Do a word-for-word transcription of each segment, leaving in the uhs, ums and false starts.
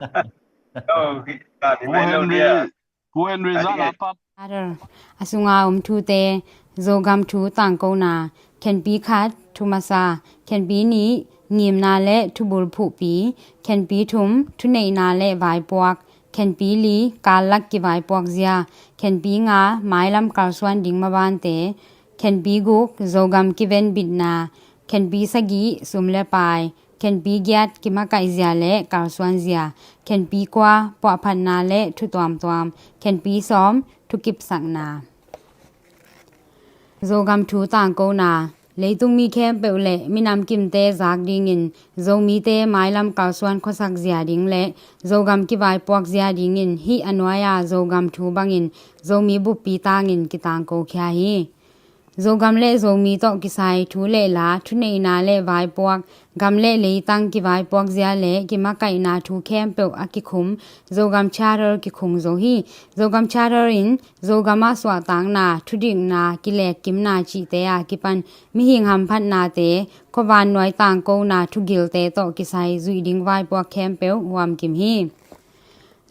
Pu Henry, Pu Henry zan a pat. Charter a sunga om thute, Zogam thu tangkona, khenpi khat, thu masa, khenpi nih, ngimna le thubul phuhpi, khenpi thum, thuneihna le vaipuak, khenpi li, kallak kivaipuak zia, khenpi nga, mailam kalsuan ding mabante, khenpi guk, Zogam kivenbitna, khenpi sagih, sum le pai, khenpi giat, kimakaih zia le kalsuan zia, khenpi kua, puahphatna le thu tuamtuam, khenpi sawm, thukipsakna. Zogam thu tangkona, leitung mi khempeuh le minam kimte zak dingin, Zomite mailam kalsuan khuasak zia ding le Zogam kivaipuak zia dingin, hih a nuai-a Zogam thu bangin Zomi buppi tangin kitangko khia hi. Zogam le Zomi tawh kisai thu le la, thuneihna le vaipuak, gam le leitang kivaipuak zia le kimakaihna thu khempeuh a kikhum Zogam Charter kikhung zo hi. Zogam Charter in Zogam ah suahtakna, thudikna, kilekkimna cihte a kipan mihing hamphatnate, khuavannuai tangkona thugilte tawh kisai zuih ding vaipuak khempeuh huamkim hi.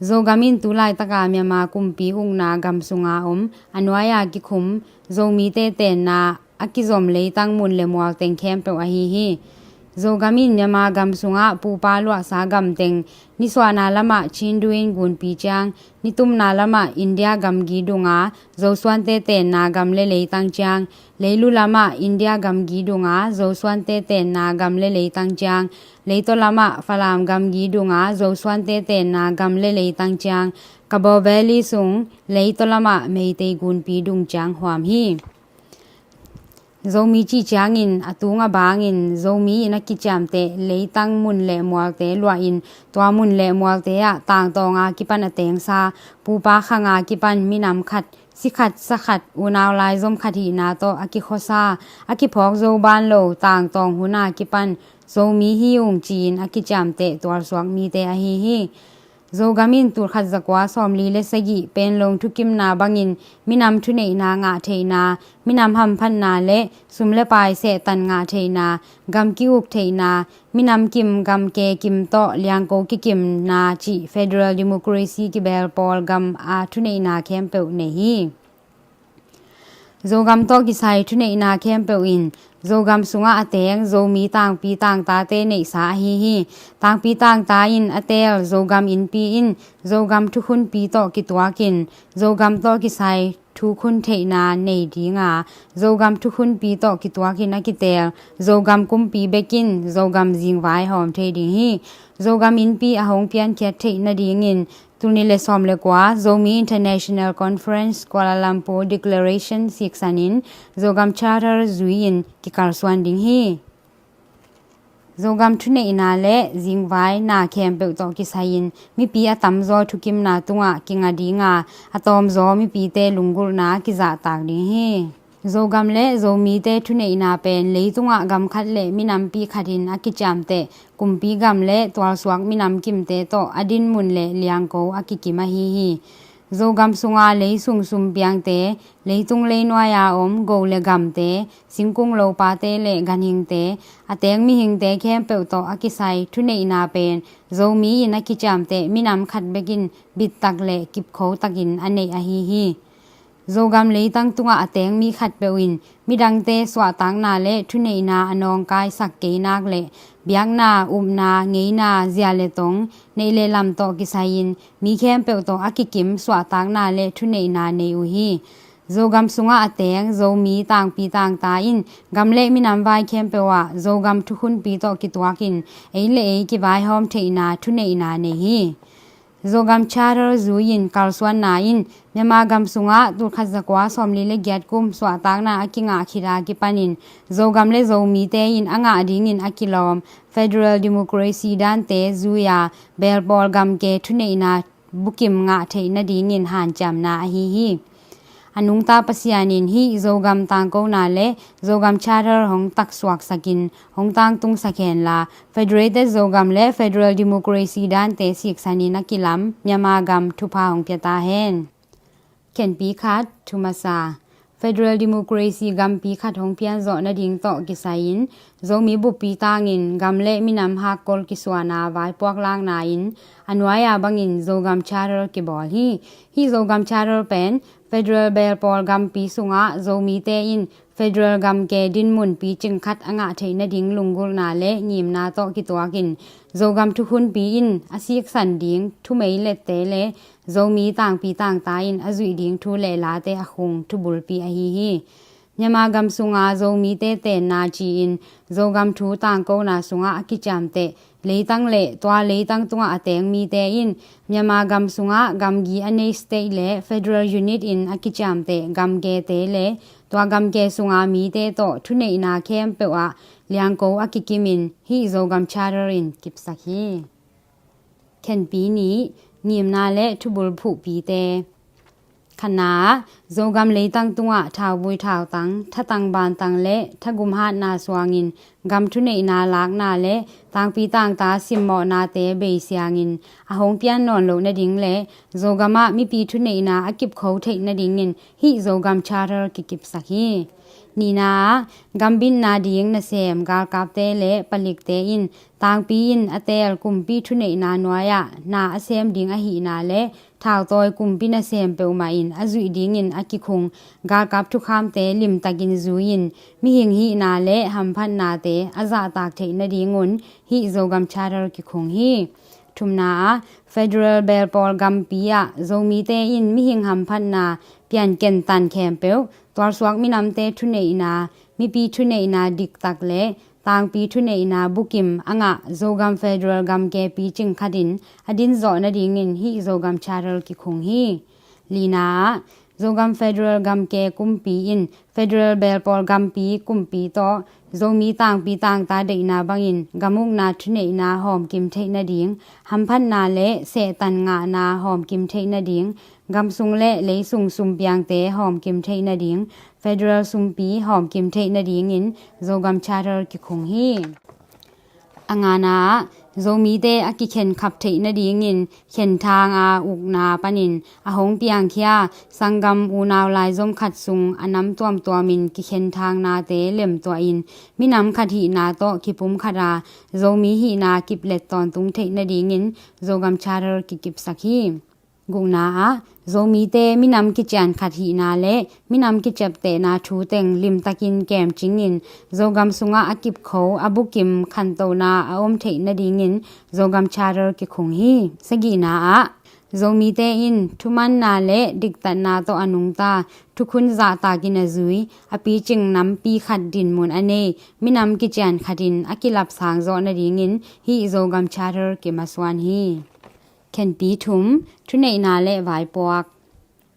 Zogam in tu laitaka Myanmar kumpi ukna gam sunga om a nuai-a kikhum Zomite tenna a kizom leitang mun le mual teng khempeuh ahi hi. Zogam in Myanmar gam sungah pupa luahsa gam teng, nisuahna lamah Chin Dwin gunpi ciang, nitumna lamah India gamgi dunga Zosuante tenna gam le leitang ciang, leilu lamah India gamgi dunga Zosuante tenna gam le leitang ciang, leitaw lamah Falam gamgi dunga Zosuante tenna gam le leitang ciang, Kabaw Valley sung leitaw lamah Meitei gunpi dung ciang huam hi. Zomi cih ciangin a tung a bangin Zomi in a kiciamteh leitang mun le mualte luahin, tua mun le mualte ah tangtawnga kipan a tengsa, pupa khanga kipan minam khat, si khat, sa khat, unau laizom khat hihna tawh a kikhuasa, a kiphawk zo ban lo tangtawng huna kipan Zomi hi ung ci-in a kiciamteh tualsuak mite ahi hi. Zogam in tulkhat zakua sawmli le sagih Panglong thukimna bangin minam thuneihna ngah theihna, minam hamphatna le sum le pai sehtan ngah theihna, gam ki-uk theihna, minam kim gam ke kim tawh liangko kikimna cih federal democracy kibel pawl gam a thuneihna khempeuh nei hi. Zogam tawh kisai thuneihna khempeuh in Zogam sungah a teng Zomi tangpi tangtate neihsa ahi hi. Tangpi tangta in a teel Zogam innpi in Zogam thukhunpi tawh kituakin Zogam tawh kisai thukhun theihna nei dinga, Zogam thukhunpi tawh kituakin a kiteel Zogam kumpi bekin Zogam zingvai hawm thei ding hi. Zogam innpi a hong piankhiat theih nadingin, tul nih le sawm le kua Zomi International Conference Kuala Lumpur Declaration siksanin Zogam Charter zui-in kikalsuan ding hi. Zogam thuneihna le zingvai na khempeuh tawh kisai-in mipi a tamzaw thukimna tungah kinga dinga, a tawmzaw mipite lunggulhna kizahtak ding hi. Zogam le Zomite thuneihna pen leitungah gam khat le minampi khatin a kiciamteh kumpi gam le tualsuak minam kimte tawh a dinmun le liangko a kikim ahi hi. Zogam sunga leisung sumpiangte, leitung leinuai-a om go le gamte, singkung lopate le ganhingte, a teng mihingte khempeuh tawh a kisai thuneihna pen Zomi in a kiciamteh minam khat bekin bittak le kipkhotakin a neih ahi hi. Zogam leitang tungah a teng mi khatpeuh in midangte suahtakna le thuneihna a nawngkaisak kei nak le biakna, upna, ngeina, zia le tong, neih le lam tawh kisai-in mi khempeuh tawh a kikim suahtakna le thuneihna nei uh hi. Zogam sungah a teng Zomi tangpi tangta in gam le minam vai khempeuh ah Zogam thukhunpi tawh kituakin ei le ei kivaihawm theihna thuneihna nei hi. Zogam Charter zui-in kalsuanna in Myanmar gam sungah tulkhat zakua sawmli le giat kum suahtakna a kingah khit a kipanin Zogam le Zomite in a ngah dingin a kilawm federal democracy dante zui-a belpawl gamke thuneihna bukim ngah theih nadingin hanciamna ahi hi. A nungta Pasian in hih Zogam tangkona le Zogam Charter hong taksuaksakin hong tangtungsak henla, Federated Zogam le Federal Democracy dante siksanin a kilam Myanmar gam thupha hong pia ta hen. Khenpi khat, thu masa. Federal Democracy gampi khat hong pianzawh nading tawh kisai-in Zomi buppi tangin gam le minam hakkol kisuana vaipuak lakna in a nuai-a bangin Zogam Charter kibawl hi. Hih Zogam Charter pen federal belpawl gampi sungah Zomite in federal gamke dinmun picing khat a ngah theih nading lunggulhna le ngimna tawh kituakin Zogam thukhunpi in a siksan ding thumeilette le Zomi tangpi tangta in a zuih ding thu le late a khung thubulpi ahi hi. Myanmar gam sunga Zomite tenna ci-in Zogam thu tangkona sungah a kiciamteh leitang le tua leitang tungah a teng mite in Myanmar gam sungah gamgi a nei state le federal unit in a kiciamteh gamkete le tua gamke sunga mite tawh thuneihna khempeuh ah liangko a kikimin hih Zogam Charter in kipsak hi. Khenpi nih, ngimna le thubul phuhpite. Khatna ah, Zogam leitang tungah thauvui thautang, thatang bantang le thagum hatna suangin gam thuneihna lakna le tangpi tangta simmawhnate beisiangin a hong pian nawn loh nading le Zogam ah mipi thuneihna a kipkho theih nadingin hih Zogam Charter kikipsak hi. Nihna ah, gambitna ding nasem galkapte le palikte in tangpi in a teel kumpi thuneihna nuai-ah na a sem ding ahihna le thautawi kumpi nasem peuhmah in a zuih dingin a kikhung galkap thukhamte limtakin zui-in mihing hihna le hamphatnate a zahtak theih nadingun hih Zogam Charter kikhung hi. Thumna ah, federal belpawl gampi ah Zomite in mihing hamphatna pianken tan khempeuh tualsuak minamte thuneihna, mipi thuneihna diktak le tangpi thuneihna bukim a ngah Zogam federal gamke picing khatin a dinzawh nadingin hih Zogam Charter kikhung hi. Lina ah, Zogam federal gamke kumpi in federal belpawl gampi kumpi tawh Zomi tangpi tangta deihna bangin gamukna thuneihna hawmkim theih nading, hamphatna le sehtan ngahna hawmkim theih nading, gamsung le leisung sumpiangte hawmkim theih nading, federal sumpi hawmkim theih nadingin Zogam Charter kikhung hi. A ngana ah, Zomite a kikhenkhap theih nadingin khenthang a ukna panin a hong piangkhia sanggam unau laizom khat sung a nam tuamtuamin kikhenthang nate lemtuahin minam khat hihna tawh kipum khata Zomi hihna kiplet tawntung theih nadingin Zogam Charter kikipsak hi. Gukna ah, Zomite minam kician khat hihna le minam kiciaptehna thu teng limtakin kemcingin Zogam sungah a kipkho a bukim khantohna a om theih nadingin Zogam Charter kikhung hi. Sagihna ah, Zomite in thumanna le diktatna tawh a nungta thukhun zahtakin a zui a picing nampi khat dinmun a nei minam kician khatin a kilapsang zawh nadingin hih Zogam Charter kimasuan hi. Khenpi thum, thuneihna le vaipuak.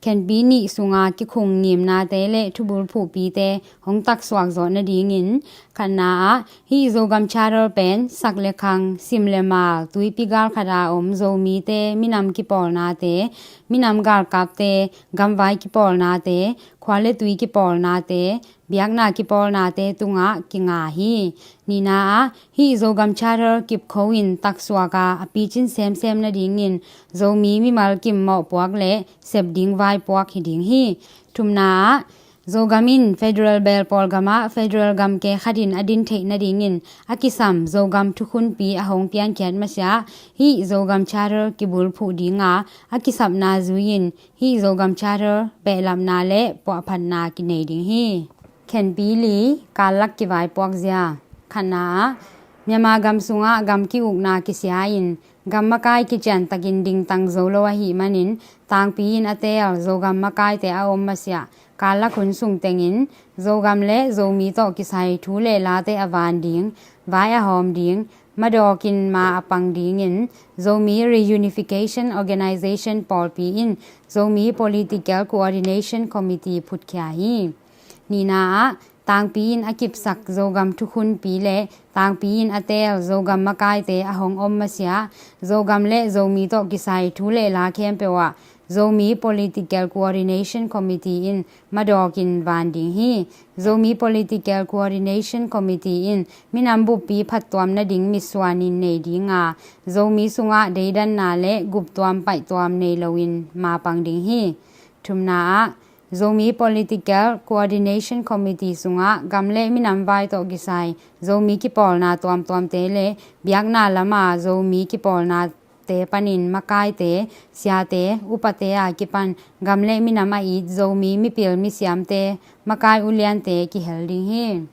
Khenpi nih sunga kikhung ngimnate le thubul phuhpite hong taksuak zawh nadingin khatna ah hih Zogam Charter pen sak le khang, sim le mal, tuipi gal khata om Zomite minam kipawlnate, minam galkapte, gamvai kipawlnate, khua le tui kipawlnate, biakna kipawlnate tungah kinga hi. Nihna ah hih Zogam Charter kipkho in taksuak a a picin semsem nadingin Zomi mimal kim mawhpuak le sep ding vaipuak hi ding hi. Thumna ah Zogam in federal belpawl gamah federal gamke khatin a din theih nadingin a kisam Zogam thukhunpi a hong piankhiat masiah hih Zogam Charter kibulphuh dinga a kisapna zui-in hih Zogam Charter behlapna le puahphatna kinei ding hi. Khenpi li, kallak kivaipuak zia. Khatna ah Myanmar gam sungah gam ki-ukna kisia-in gam makai kiciantakin dingtang zo lo ahih manin tangpi in a teel Zogam makaite a om masiah kallak hun sung tengin Zogam le Zomi tawh kisai thu le late a van ding, vai a hawm ding, madawkin ma a pang dingin Zomi Reunification Organization pawlpi in Zomi Political Coordination Committee phutkhia hi. Nihna ah tangpi in a kipsak Zogam thukhunpi le tangpi in a teel Zogam makaite a hong om masiah Zogam le Zomi tawh kisai thu le la khempeuh ah Zomi Political Coordination Committee in madawkin van ding hi. Zomi Political Coordination Committee in minam buppi phattuam nading mitsuanin nei dinga Zomi sungah deidanna le guptuam paihtuam nei loin mapang ding hi. Thumna ah Zomi Political Coordination Committee sungah gam le minam vai tawh kisai Zomi kipawlna tuamtuamte le biakna lama Zomi kipawlnate panin makaite, siate, upate a kipan gam le minam a it Zomi mipil misiamte, makai uliante kihel ding hi.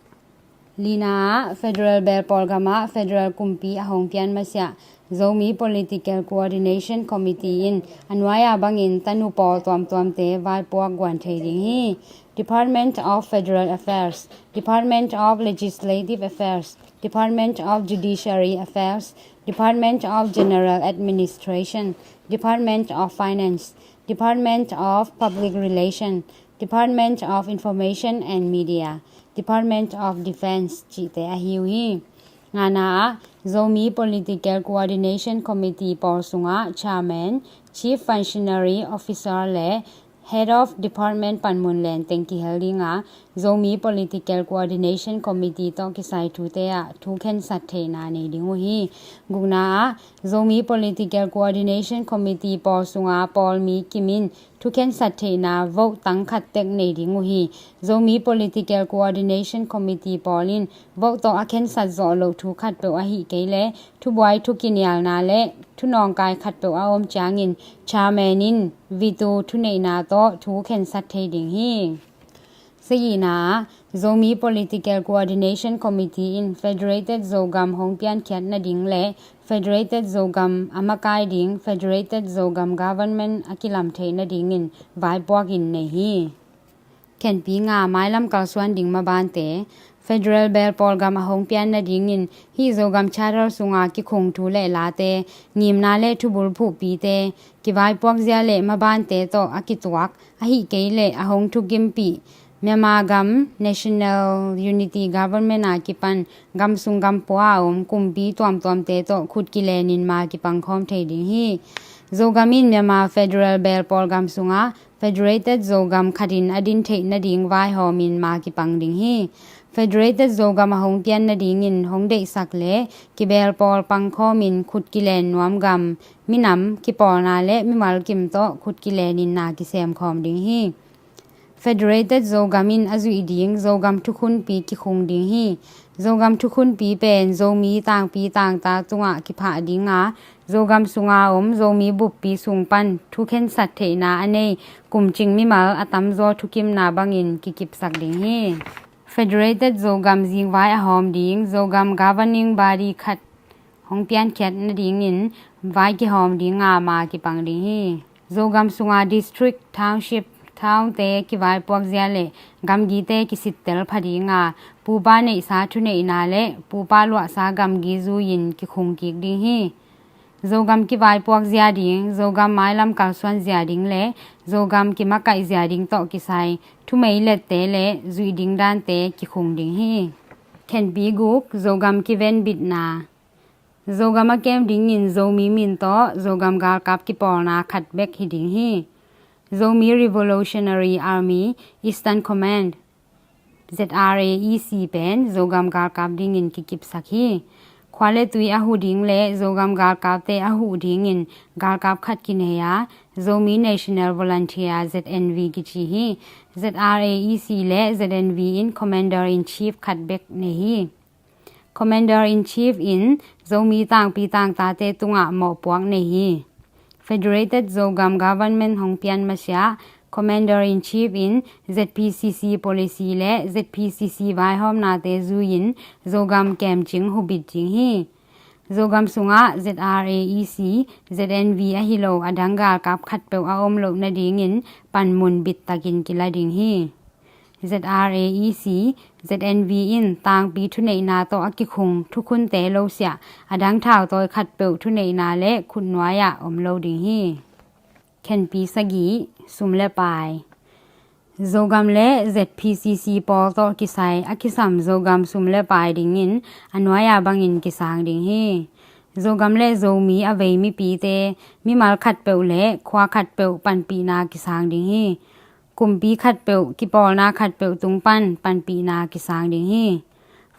Lina ah, Federal Belpawl gamah Federal kumpi a hong pian masiah Zomi Political Coordination Committee in a nuai-a bangin tanu pawl tuamtuamte vaipuak guan thei ding hi. Department of Federal Affairs, Department of Legislative Affairs, Department of Judiciary Affairs, Department of General Administration, Department of Finance, Department of Public Relation, Department of Information and Media, Department of Defense cihte ahi uh hi. Ngana ah, Zomi Political Coordination Committee pawl sungah Chairman, Chief Functionary Officer le Head of Department panmun lenteng kihel ding a, Zomi Political Coordination Committee tawh kisai thute ah thu khensat theihna nei ding uh hi. Gukna ah, Zomi Political Coordination Committee pawl sunga pawlmi kim in thu khensat theihna vote tang khat tek nei ding uh hi. Zomi Political Coordination Committee pawl in vote tawh a khensat zawh loh thu khatpeuh ahih kei leh thubuai, thukinialna le thunawngkai khatpeuh a om ciangin chairman in veto thuneihna tawh thu khensat thei ding hi. Sagihna ah, Zomi Political Coordination Committee in Federated Zogam hong piankhiat nading le Federated Zogam a makai ding Federated Zogam Government a kilam theih nadingin vaipuak in nei hi. Khenpi nga, mailam kalsuan ding mabante. Federal Belpawl gam a hong pian nadingin hih Zogam Charter sunga kikhung thu le late, ngimna le thubul phuhpite, kivaipuak zia le mabante tawh a kituak, ahih kei leh a hong thukimpih Myanmar gam National Unity Government a kipan gam sung gam pua a om kumpi tuamtuamte tawh khut kilenin ma kipangkhawm thei ding hi. Zogam in Myanmar Federal Belpawl gam sungah Federated Zogam khatin a din theih nading vaihawmin ma kipang ding hi. Federated Zogam a hong pian nadingin hong deihsak le kibelpawl pangkhawmin khut kilen nuam gam, minam, kipawlna le mimal kim tawh khut kilenin na kisemkhawm ding hi. Federated Zogam in a zuih ding Zogam thukhunpi kikhung ding hi. Zogam thukhunpi pen Zomi tangpi tangta tungah kiphah ding a, Zogam sunga om Zomi buppi sung pan thu khensat theihna a nei kumcing mimal a tamzaw thukimna bangin kikipsak ding hi. Federated Zogam zingvai a hawm ding Zogam Governing Body khat hong piankhiat nadingin vai kihawm ding a ma kipang ding hi. Zogam sunga district, township, townte kivaipuak zia le gamgite kisittel pha ding a, pupa neihsa thuneihna le pupa luahsa gamgi zui-in kikhung kik ding hi. Zogam kivaipuak zia ding, Zogam mailam kalsuan zia ding le Zogam kimakaih zia ding tawh kisai thumei lette le zuih ding dante kikhung ding hi. Khenpi guk, Zogam kivenbitna. Zogam a kem dingin Zomi min tawh Zogam galkap kipawlna khat bek hi ding hi. Zomi Revolutionary Army Eastern Command, Z R A E C pen Zogam galkap dingin kikipsak hi. Khua le tui a hu ding le Zogam galkapte a huh dingin galkap khat kinei a, Zomi National Volunteer, Z N V kici hi. Z R A E C le Z N V in Commander in Chief khat bek nei hi. Commander in Chief in Zomi tangpi tangtate tungah mawhpuak nei hi. Federated Zogam Government hong pian masiah Commander in Chief in Z P C C policy le Z P C C vaihawmnate zui-in Zogam kemcing hubit ding hi. Zogam sungah Z R A E C, Z N V ahi lo a dang galkap khatpeuh a om loh nadingin panmun bittakin kila ding hi. Z R A E C, Z N V in tangpi thuneihna tawh a kikhung thukhunte lo siah a dang thautawi khatpeuh thuneihna le khutnuai-ah om lo ding hi. Khenpi sagih, sum le pai. Zogam le Z P C C pawl tawh kisai a kisam Zogam sum le pai dingin a nuai-a bangin kisang ding hi. Zogam le Zomi a vei mipite, mimal khatpeuh le khua khatpeuh panpihna kisang ding hi. Kumpi khatpeuh, kipawlna khatpeuh tung pan panpihna kisang ding hi.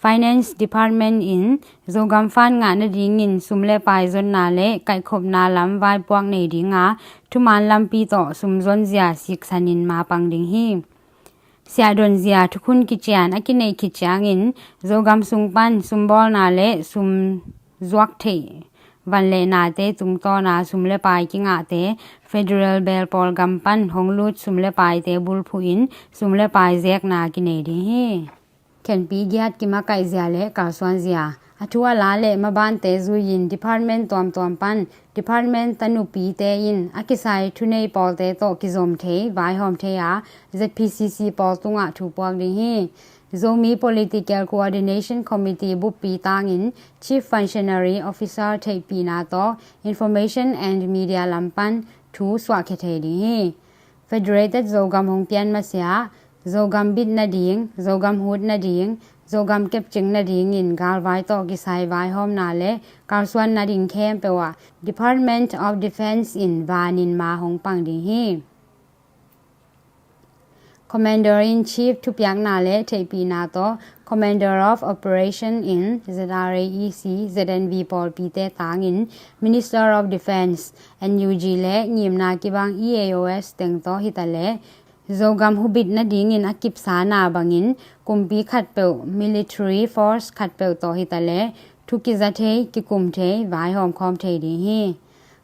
Finance Department in Zogam fund ngah nadingin sum le pai zonna le kaihkhopna lam vaipuak nei dinga thuman lampi tawh sum zonzia siksanin mapang ding hi. Siahdonzia thukhun kician a kineih khit ciangin Zogam sung pan sumbawlna le sum zuak theih van le nate tungtawna sum le pai kingahte federal belpawl gam pan hong lut sum le paite bulphuhin sum le pai zekna kinei ding hi. Khenpi giat kimakaihzia le kalsuanzia. A thu a la le mabante zuiin department tuamtuam pan department tanupite in a kisai thunei pawlte tawh kizom thei, vaihawm thei a, Z P C C pawl tungah thu puak ding hi. Zomi Political Coordination Committee buppi tangin Chief Functionary Officer theihpihna tawh Information and Media lam pan thu suahkhia thei ding hi. Federated Zogam hong pian masiah, Zogam bit nading, Zogam hut nading, Zogam kepcing nadingin galvai tawh kisai vaihawmna le kalsuan nading khempeuh ah Department of Defence in vanin ma hong pang ding hi. Commander in Chief thupiakna le theihpihna tawh Commander of Operation in Z R A E C, Z N V pawlpite tangin Minister of Defence, N U G le ngimna kibang E A O S teng tawh hitaleh Zogam hubit nadingin a kipsana bangin kumpi khatpeuh, military force khatpeuh tawh hitaleh thu kiza thei, kikum thei, vaihawm khawm thei ding hi.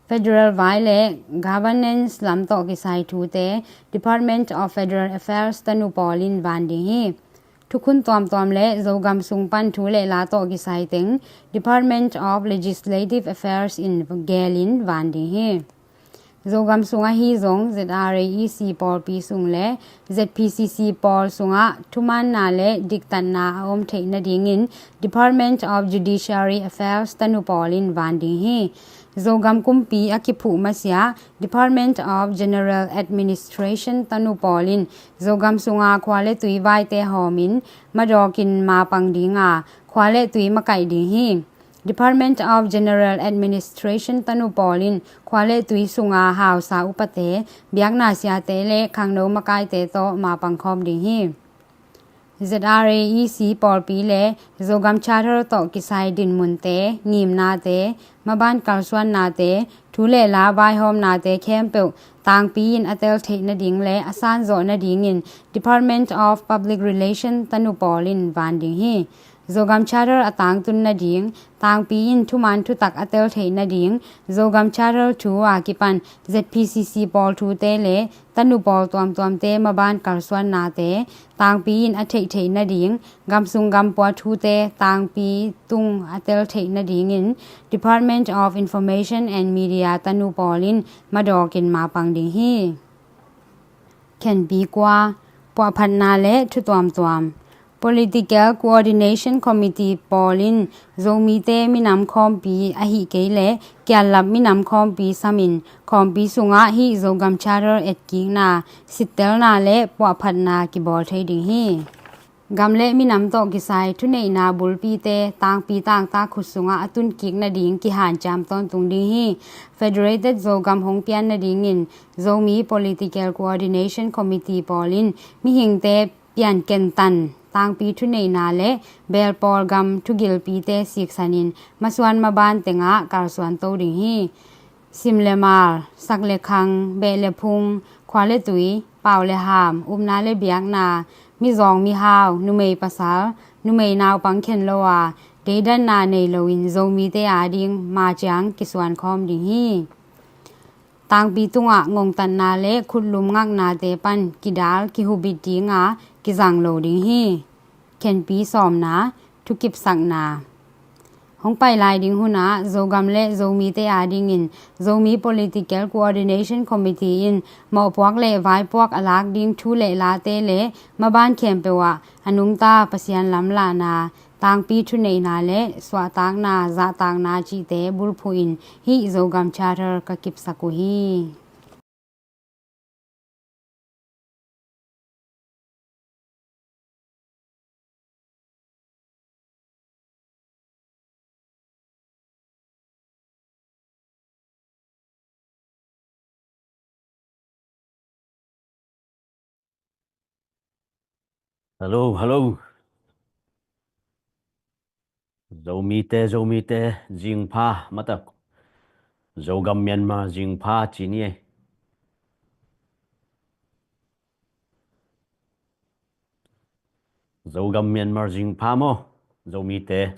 Federal vai le governance lam tawh kisai thute Department of Federal Affairs tanu pawlin van ding hi. Thukhun tuamtuam le Zogam sung pan thu le la tawh kisai teng Department of Legislative Affairs in gelin van ding hi. Zogam sung ahi zong Z R A E C pawlpi sung le Z P C C pawl sungah thumaanna le diktatna a om theih nadingin Department of Judiciary Affairs tanu pawlin van ding hi. Zogam kumpi a kiphuh masiah Department of General Administration tanu pawlin Zogam sunga khua le tui vaite hawmin madawkin mapang dinga khua le tui makaih ding hi. Department of General Administration tanu pawlin khua le tui sunga hausa upate, biakna siate le khangno makaite tawh mapang khawm ding hi. Z R A E C pawlpi le Zogam Charter tawh kisai dinmunte, ngimnate, maban kalsuannate, thu le la vaihawmnate khempeuh tangpi in a tel theih nading le a sanzawh nadingin Department of Public Relation tanu pawlin van ding hi. Zogam Charter a tangtun nading, tangpi in thuman thutak a tel theih nading, Zogam Charter thu a kipan Z P C C pawl thute le tanu pawl tuamtuamte maban kalsuannate tangpi in a theih theih nading, gamsung gampua thute tangpi tung a tel theih nadingin Department of Information and Media tanu pawlin madawkin mapang ding hi. Khenpi kua, puahphatna le thu tuamtuam. Political Coordination Committee pawlin Zomite minam khawmpi ahi kei le kiallap minam khawmpi samin khawmpi sungah hih Zogam Charter etkikna, sittelna le puahphatna kibawl thei ding hi. Gam le minam tawh kisai thuneihna bulpite tangpi tangtak khut sungah a tunkik nading kihanciam tawntung ding hi. Federated Zogam hong pian nadingin Zomi Political Coordination Committee pawlin mihingte piankentan tangpi thuneihna le belpawl gam thugilpite siksanin masuan maban tengah kalsuan to ding hi. Sim le mal, sak le khang, beh le phung, khua le tui, pau le ham, upna le biakna, mizawng mihau, numei pasal, numei naupang khen lo a, deidanna nei loin Zomite ading maciang kisuan khawm ding hi. Tangpi tungah ngongtatna le khutlum ngaknate pan kidal kihubit dinga kizang lo ding hi. Khenpi sawmna, thukipsakna. Hong pai lai ding hunah Zogam le Zomite adingin Zomi Political Coordination Committee in mawhpuak le vaipuak a lak ding thu le late le maban khempeuh ah a nungta Pasian lamlahna, tangpi thuneihna le suahtakna, zahtakna cihte bulphuhin hih Zogam Charter ka kipsak uh hi. Hello, hello. Zomite, Zomite, zingpha, mata, Zogam Myanmar zingpha ci ni ei. Zogam Myanmar zingpha maw, Zomite.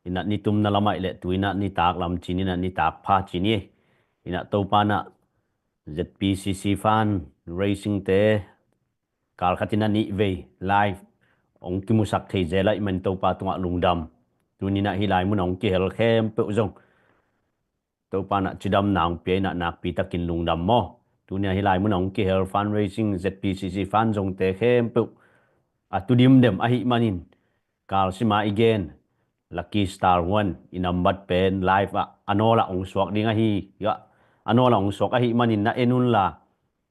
Inah nitumna lamah i leh tu inah nitak lam ci ni, inah nitak pha ci ni ei. Inah Topa inah Z P C C fundraising te kal khat inah nih vei live hong kimusak thei zel ahih man Topa tungah lungdam. Tuni inah hih lai munah hong kihel khempeuh zong Topa inah cidamna hong pia inah nakpi takin lungdam maw. Tuni inah hih lai munah hong kihel fundraising Z P C C fund zongte khempeuh a tu dimdem ahih manin, kal sima i gen Lucky Star One i nambat pen live ah a nawl ah hong suak ding ahi, a nawl ah hong suak ahih manin na en unla,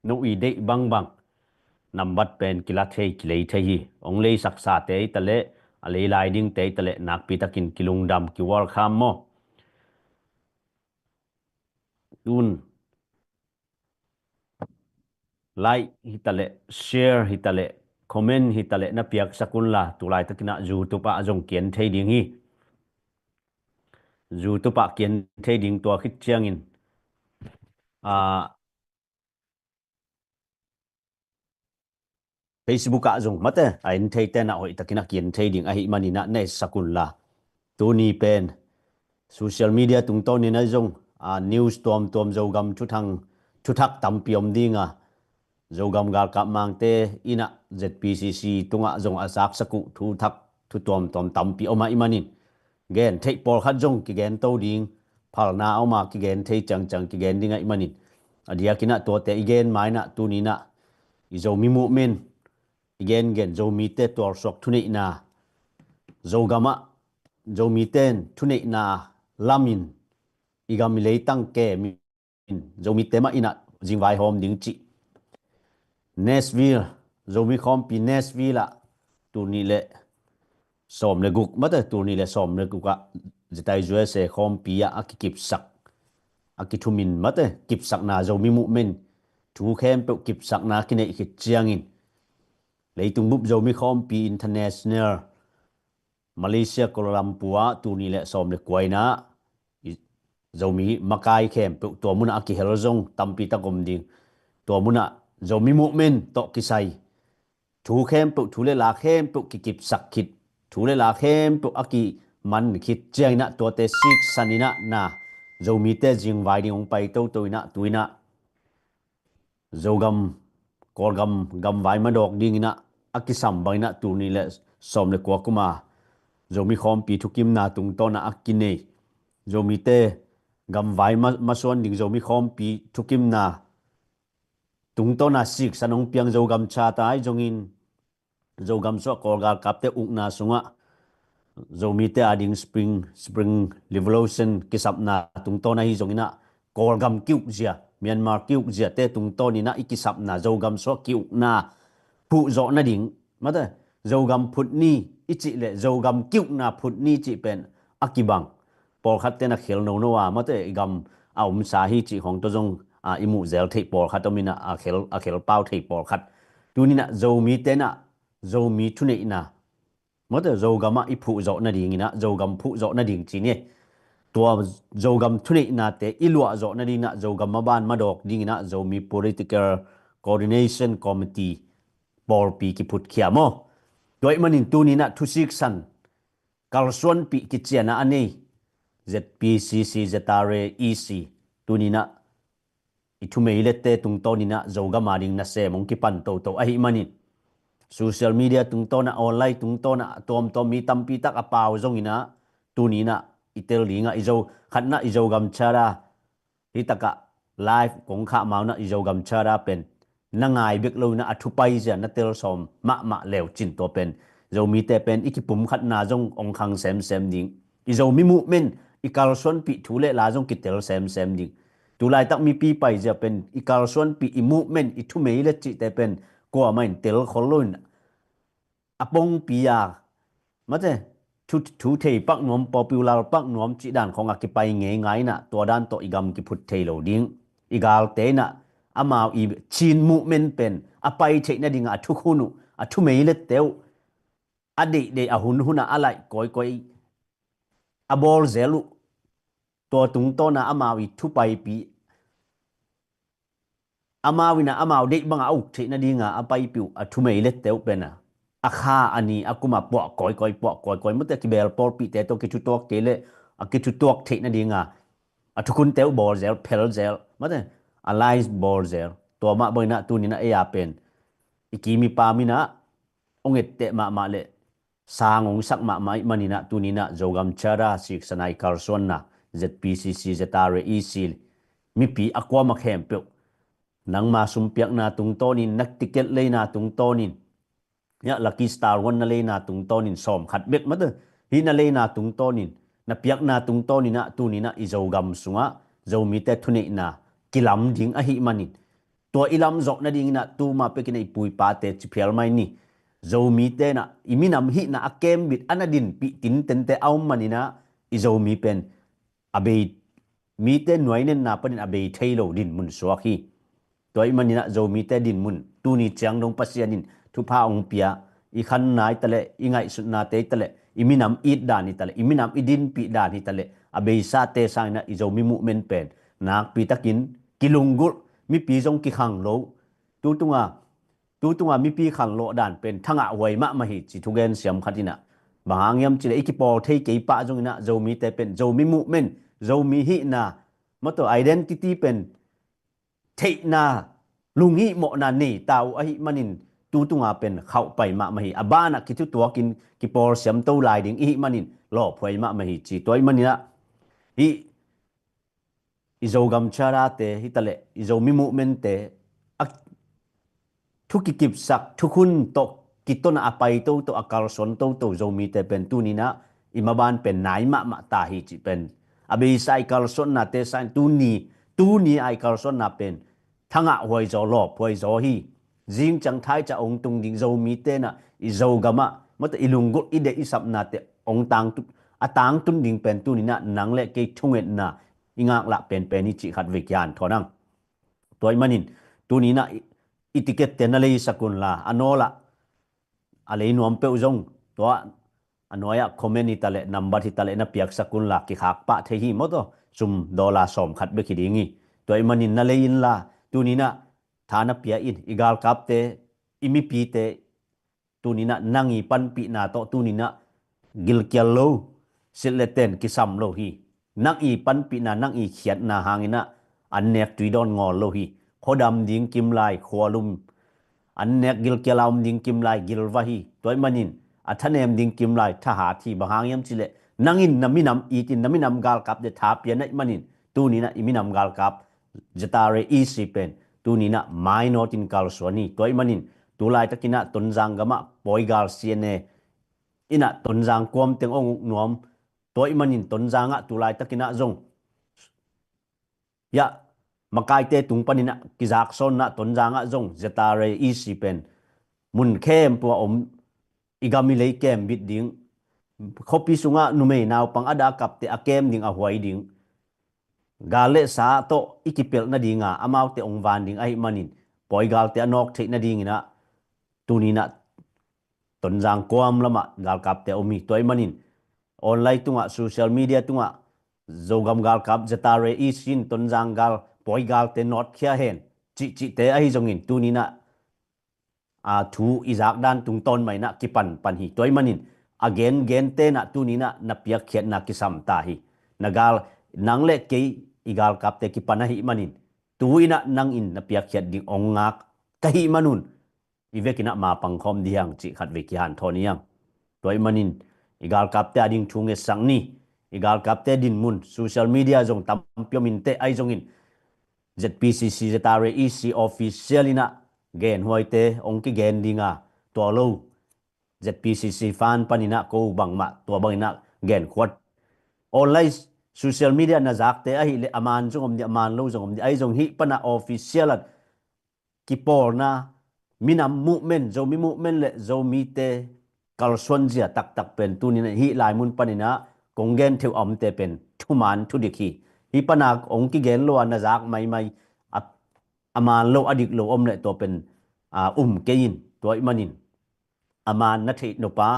no i deih bangbang nambat pen kila thei, kilei thei hi. Hong leisaksa te hi taleh, a lei lai ding te hi taleh, nakpi takin kilungdam, ki-welcome maw. Tun like hi taleh, share hi taleh, comment hi taleh na piaksak unla, tu laitak inah YouTube ah zong ki-en thei ding hi. YouTube ah ki-en thei ding, tua khit ciangin, ah, Facebook ah zong mate, a en thei te inah hoih takin a ki-en thei ding ahih manin ah na etsak unla. Tuni pen social media tungtawnin ah zong, a, news tuamtuam, Zogam thuthang, thuthak tampi om ding a, Zogam galkap mangte inah Z P C C tungah zong a zaksak uh thuthak, thu tuamtuam tampi om ahih manin, gen theih pawlkhat zong kigen to ding, phalna a om a kigen thei ciangciang kigen ding ahih manin, a diakin ah tuate i gen ma inah tuni inah i Zomi movement i gengen Zomite tualsuak thuneihna, Zogam ah Zomite in thuneihna lamin i gam i leitang kemin Zomite mah inah zingvaihawm ding cih Nashville, Zomi khawmpi Nashville ah tul nih le sawm le guk mate, tul nih le sawm le guk ah zetai U S A khawmpi ah a kikipsak, a kithumin mate, kipsakna, Zomi movement thu khempeuh kipsakna kineih khit ciangin, leitung bup Zomi khawmpi international, Malaysia Kuala Lumpur ah tul nih le sawm le kua inah i Zomi makai khempeuh tua munah a kihel zong tampi tak om ding. Tua munah Zomi movement tawh kisai thu khempeuh, thu le la khempeuh kikipsak khit, thu le la khempeuh a kiman khit ciang inah tuate siksan inah na Zomite zingvai ding hong pai toto inah tu inah Zogam, Kawlgam gamvai madawk ding inah a kisam bang inah tul nih le sawm le kua kum a Zomi khawmpi thukimna tungtawn ah a kinei, Zomite gamvai ma, masuan ding Zomi khawmpi thukimna tungtawn ah siksan hong piang Zogam Charter ahi zongin, Zogam suah Kawl galkapte ukna sungah Zomite ading Spring, Spring Revolution kisapna tungtawn ahi zong inah, Kawlgam kiukzia, Myanmar kiukziate tungtawn inah i kisapna, Zogam suah kiukna phuhzawh nading, mate, Zogam phut ni i cih le Zogam kiukna phut ni cih pen a kibang. Pawlkhatte na khel nono a, mate, i gam a omsa hi cih khawng tawh zong, a, i muh zel theih pawlkhat om inah, a khel, a khel pau thei pawlkhat. Tuni inah Zomite inah Zomi thuneihna, mate, Zogam ah i phuhzawh nading inah, Zogam phuhzawh nading ci ni. Tua Zogam thuneihnate i luahzawh nading inah Zogam maban madawk ding inah Zomi Political Coordination Committee pawlpi kiphutkhia maw. Tua ahih manin tuni inah thusiksan kalsuanpih kiciana a nei Z P C C, Z R A, E C, tuni inah i thumeilette tungtawn inah Zogam ading nasem hong kipan toto ahih manin, social media tungtawn ah, online tungtawn ah, a tuamtuam mi tampi tak a pau zong inah, tuni inah i tel ding ah, i Zo, khatna i Zogam Charter, hi takah live kong khah ma un ah i Zogam Charter pen na ngai bek lo inah a thupai zia na tel sawm mahmah leu cin, tua pen Zomite pen i kipumkhatna zong hong khang semsem ding. I Zomi movement i kalsuanpih thu le la zong kitel semsem ding. Tu laitak mipi paizia pen i kalsuanpih, i movement, i thumei le cihte pen kuamah in tel khol lo in, a pongpi a, mate, thu, thu thei pak nuam, popular pak nuam cih dan khawng a kipai ngeingai inah, tua dan tawh i gam kiphut thei lo ding. I galte inah amau i Chin movement pen a pai theih nadingah a thukhun uh, a thumeilette uh, a deihdeih a hunhun ah a laih kawikawi a bawl zel uh, tua tungtawna amau i thupaipi, amau ina amau deih banga a uk theih nadinga a paipih uh a thumei lette uh pena a kha a ni a kuma puah kawikawi puah kawikawi mate kibel pawlpihte tawh kithutuak kei le a kithutuak theih nadinga a thukhunte uh bawl zel phel zel mate a lai bawl zel tua mah bangina tunina ei a pen i kimi pa mina ong etteh mahmah le sang ong sak mahmah ih manina tunina Zogam Charter siksanai kalsuanna Z P C C Z R A E C mipi a kuama khempeuh nangma sumpiakna tungtawnin na ticket leina tungtawnin ia Lucky Star huan na leina tungtawnin sawm khat bek mate hih na leina tungtawnin na piakna tungtawninah tuninah i Zogam sungah Zomite thuneihna kilam ding ahih manin tua i lamzawh nadinginah tuma pekinah i puipate ciphial mai ni. Zomite nah i minam hihna a kembit a na dinpih tintente a om maninah i Zomi pen a bei mite nuainenna panin a bei thei lo dinmun suak hi. Tua i maninah Zomite dinmun tuni ciang dong Pasian in thupha ong pia i khanna i taleh i ngaihsutnate i taleh i minam it dan i taleh i minam i dinpih dan i taleh a beisate sanginah i Zomi muhmen pen nakpitakin kilunggulh mipi zong kikhang lo tutunga tutunga mipi khanlawh dan pen thangah huai mahmah hi ci thugen siam khat inah bang hang hiam cileh i kipawl thei kei pah zonginah Zomite pen Zomi muhmen Zomi hihna mawtaw identity pen theihna lunghihmawhna nei ta uh ahih manin tutunga pen khauhpai mahmah hi a banah kithutuakin kipawl siamto lai ding ihih manin lawphuai mahmah hi ci tua i maninah hih i Zogam Charter-te hitaleh i Zomi muhmente a thu kikipsak thukhun tawh kitona a pai toto a kalsuan toto Zomite pen tuninah i maban pen nai mahmah ta hi cih pen a beisa i kalsuannate sain tuni tuni a i kalsuanna pen thangah huaizaw lawphuaizaw hi. Zingciang thaica ong tung ding Zomite nah i Zogamah mawtaw i lunggulh i deih i sapnate ong tangtut a tangtun ding pen tuninah nang le kei thungetna i ngaklah penpen hi cih khat vei kian thawnang. Tua i manin tuninah i ticket te na leisak unla a nawlah a lei nuam peuh zong tua a nuaiah comment hitaleh nambat hitaleh na piaksak unla kikhak pah thei hi mawtaw sum dollar sawm khat bek hi ding hi. Tua i manin na lei inla tuninah tha na pia in i galkapte i mipite tuninah nang i panpihna tawh tuninah gilkial lo silh le ten kisam lo hi. Nang i panpihna nang i khiatna hanginah an nek tuidawn ngawl lo hi. Khuadam ding kimlai khualum an nek gilkial a om ding kimlai gilva hi. Tua i manin a thanem ding kimlai thahat hi bang hang hiam cileh nangin na minam itin na minam galkapte tha pia naih manin tuninah i minam galkap Z R A E C pen tuninah mainawtin kalsuan hi. Tua i manin tulaitakinah Tonzang gamah pawigal C N A inah Tonzang kuamteng ong uk nuam tua i manin Tonzangah tulaitakinah zong iah makaite tung paninah kizaksawnna Tonzangah zong Z R A E C pen mun khempua om i gam i lei kembit ding khuapi sungah numei naupang a dakapte a kem ding a huai ding gal le sa tawh i kipelh nadinga amaute ong van ding ahih manin pawigalte a nawk theih nadinginah tuninah Tonzang kuam lamah galkapte a um hi. Tua i manin online tungah social media tungah Zogam galkap Z R A E C in Tonzang gal pawigalte nawtkhia hen cihcihte ahi zongin tuninah a thu i zakdan tungtawn mainah kipanpan hi. Tua i manin a gengentenah tuninah na piakkhiatna kisam ta hi. Na gal nang le kei i galkapte kipan ahih manin tuinah nangin na piakkhiat ding ong ngak ka hih manun i vekinah ma pangkhawm dihang cih khat vei kihanthawn ihang. Tua i manin i galkapte a ding thu ngetsak ni. I galkapte dinmun social media zong tampi om inteh ahi zongin Z P C C Z R A E C official inah genhuaite ong kigen dinga tua lo Z P C C fan paninah ko bangmah tua banginah genkhuat online social media na zakte ahih leh a man zong om dih a man lo zong om dih ahi zong hih pana official at kipawlna minam movement Zomi movement le Zomite kalsuanzia taktak pen tuninah hih lai mun paninah kong gen theuh a omte pen thuman thudik hi. Hih pana ong kigen lo a na zak maimai a a man lo a dik lo om leh tua pen a um kei in tua i manin a man na theih nopa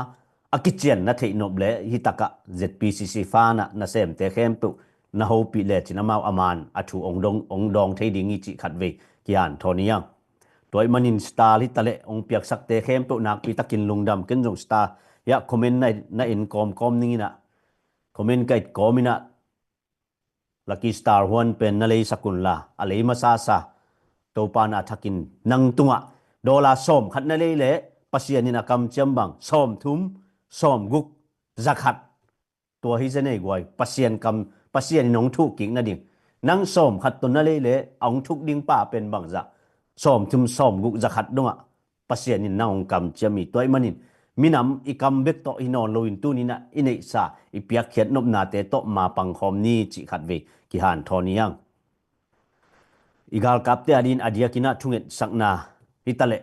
a kician na theih nop le hi takah Z P C C fan ah nasemte khempeuh na hopih lecin amau a man a thu ong dong, ong dawng thei ding hi cih khatvei kihanthawn hi hang. Tua ahih manin star hi taleh ong piaksakte khempeuh nakpi takin lungdam. Ken zong star hiah comment na, na en kawmkawm ning inah, comment ka et kawm inah Lucky Star Huan pen na leisak unla, a lei masasa Topa na thakin nang tungah dollar sawm khat na lei leh Pasian in a kamciam bang sawm thum, sawm guk, za khat. Tua hi zen ei guai, Pasian kam, Pasian in hong thuh kik nading. Nang sawm khat tawh na lei leh a hong thuk ding pa pen bangzah, sawm thum, sawm guk, za khat dongah Pasian in nang hong kamciam hi. Tua ahih manin minam i kam bek tawh hi nawn loin tuni inah i neihsa i piakkhiat nopnate tawh mapang khawm ni cih khatvei kihanthawn hi hang. I galkapte adingin a diakin ah thungetsakna hi taleh,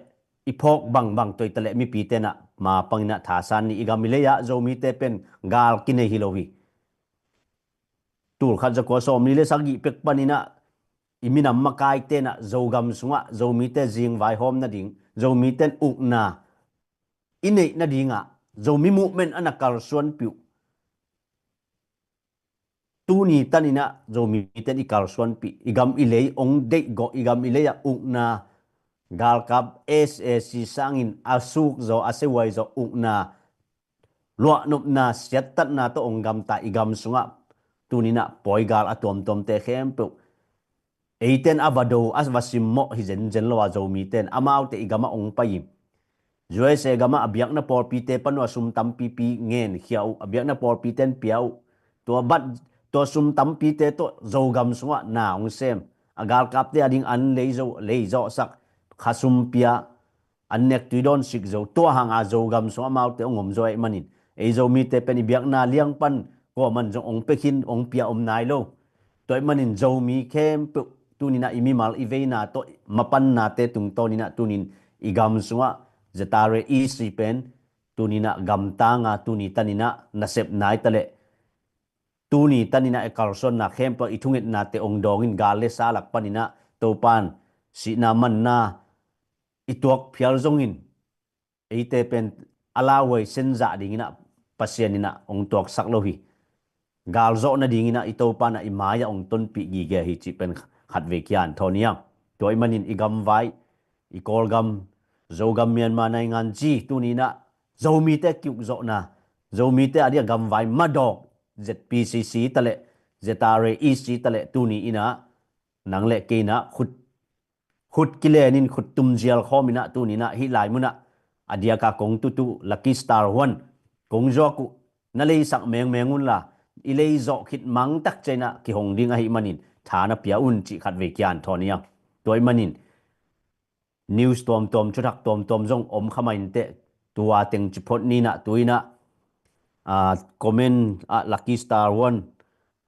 i phawk bangbang tawh hi taleh mipite inah mapang inah thasan ni. I gam i lei ah Zomite pen gal kinei hi lo hi. Tul khat za kua sawmli le sagih pek pan inah i minam makaite inah Zogam sungah Zomite zingvaihawm nading, Zomite in ukna i neih nadingah Zomi movement a na kalsuanpih uh. Tuni tan inah Zomite in i kalsuanpih, i gam i lei ong deihgawh, i gam i lei ah ukna, galkap S A C sangin a suk zaw, a sehuai zaw ukna, luahnopna, siattatna tawh ong gamta i gam sungah tuni inah pawigal a tuamtuamte khempeuh eite in a va do, a va simmawh hi zenzen lo a, Zomite in amaute i gamah ong pai hi. U S A gamah a biakna pawlpite pan uh a sum tampipi ngenkhia uh, a biakna pawlpite in pia uh. Tua bat, tua sum tampite tawh Zogam sungah na ong sem, a galkapte ading an lei zo, lei zawhsak, khasum pia, an nek tui dawn sik zo, tua hanga Zogam sung amaute ong om zo ahih manin ei Zomite pen i biakna liang pan kuaman zong ong pia khin, ong pia om nai lo. Tua ahih manin Zomi khempeuh tuni inah i mimal i veina tawh mapannate tungtawn inah tuni in i gam sungah Z R A E C pen tuni inah gamtanga tuni tan inah nasepna hi taleh tuni tan inah i kalsuanna khempeuh i thungetnate ong dawng in, gal le sa lak pan inah Topa in sihna manna i tuak phial zongin eite pen a lauhuai senzah ding inah Pasian inah ong tuaksak lo hi. Gal zawh nading inah i Topa inah i mai-ah ong tonpih gige hi cih pen khatvei kihanthawn hi hang. Tua ahih manin i gamvai, i Kawlgam, Zogam, Myanmar naingan ci tuni inah Zomite kiukzawhna, Zomite adia gamvai madawk Z P C C hi taleh, Z R A E C hi taleh tuni inah nang le kei inah khut, khut kilenin khut tumzial khawm inah tuni inah hih lai munah a diaka kong tutu Lucky Star Huan kong zuak uh, na leisak mengmeng unla, i leizawh khit mangtak ciang inah kihong ding ahih manin tha na pia un cih khatvei kihanthawn hi hang. Tua ahih manin news tuamtuam, thuthak tuamtuam zong om kha mah inteh, tua teng ci phot ni inah, tu inah, ah, comment ah Lucky Star Huan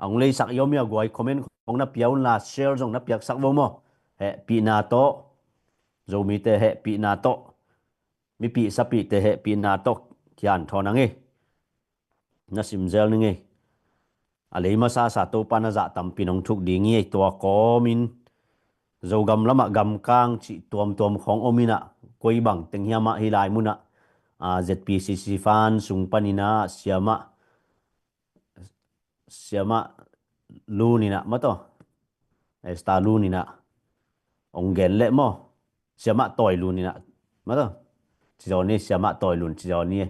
a hong leisak i om hi a guai, comment khong na pia unla, share zong na piaksak vo maw. Hehpihna tawh, Zomite hehpihna tawh, mipih sapihte hehpihna tawh kihanthawn a ngei. Na simzel ni ngei. A lei masasa Topa na zah tampi in hong thuk ding hi ei. Tua kawmin Zogam lamah gamkang cih tuamtuam khong om inah, koi bang teng hiamah hih lai munah, ah, Z P C C fan sung pan inah siamah, siamah Lun inah maw taw, Esther Lun inah ong gen leh maw, siamah Tawi Lun inah maw taw, ci zaw ni, siamah Tawi Lun ci zaw ni.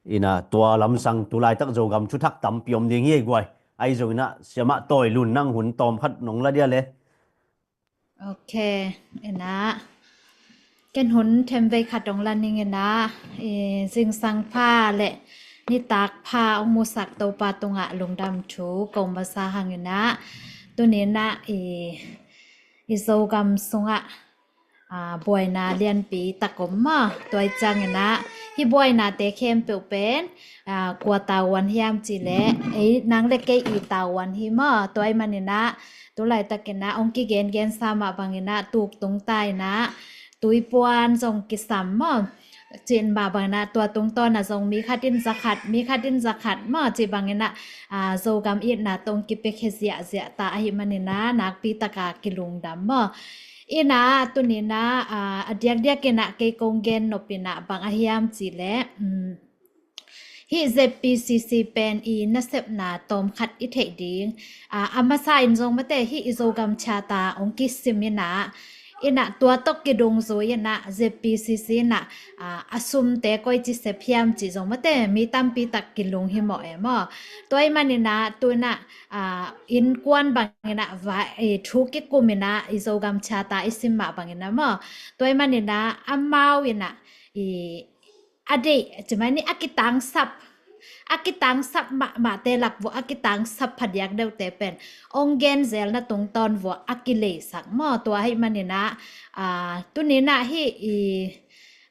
Inah tua lamsang tu laitak Zogam thuthak tampi om ding hi ei guai. Ahi zong inah siamah Tawi Lun nang hun tawm khat nong la dia le. Ok, inah ken hun themvei khat ong la ning inah, i zingsang pha le nitak pha ong musak Topa tungah lungdam thu kong masa hang inah, tuni inah i, i Zogam sungah, ah, buaina lianpi tak om maw. Tua hi ciang inah hih buainate khempeuh pen, ah, kua tavuan hiam cih leh ei nang le kei i tavuan hi maw. Tua ahih man inah tu laitak inah ong kigengen sa mah bang inah tuk tung ta inah tuipuan zong kisam maw. Cih mah bang inah tua tungtawn ah zong mi khat in za khat, mi khat in za khat maw, cih bang inah, ah, Zogam itna tawh ong kipiakhia ziahziah ta ahih man inah nakpi taka kilungdam maw. Inah tuni inah, ah, a diakdiak inah kei kong gen nop inah bang ahi hiam cih leh, um, Hih Z P C C pen i nasepna tawm khat i theih ding. A, a masa in zong mate hih i Zogam Charter hong kisim in ah, in ah tua tawh kidungzui in ah Z P C C in ah, a, a sumte koici sep hiam cih zong mate mi tampi tak kilung hi mawh e maw. Tua ahih manin ah tu in ah, a, innkuan bangin ah va, i thu kikum in ah i Zogam Charter i sim mah bangin ah maw. Tua ahih manin ah amau in ah i a deih, ci mai ni a kitangsap, a kitangsap mahmahte lak vua a kitangsap phadiak deuhte pen hong genzelna tungtawn vua a kileisak maw. Tua ahih manin ah, a, tuni in ah hih i,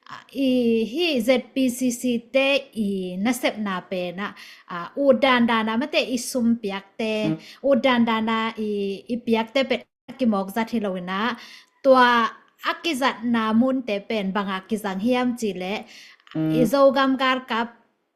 a, i, hih Z P C C te i nasepna pen ah, a, ut dandan a mate i sum piakte, ut dandan a i, i piakte pen a kimawk zat hi lo in ah, tua a kizatna munte pen bang a kizang hiam cih leh, i Zogam galkap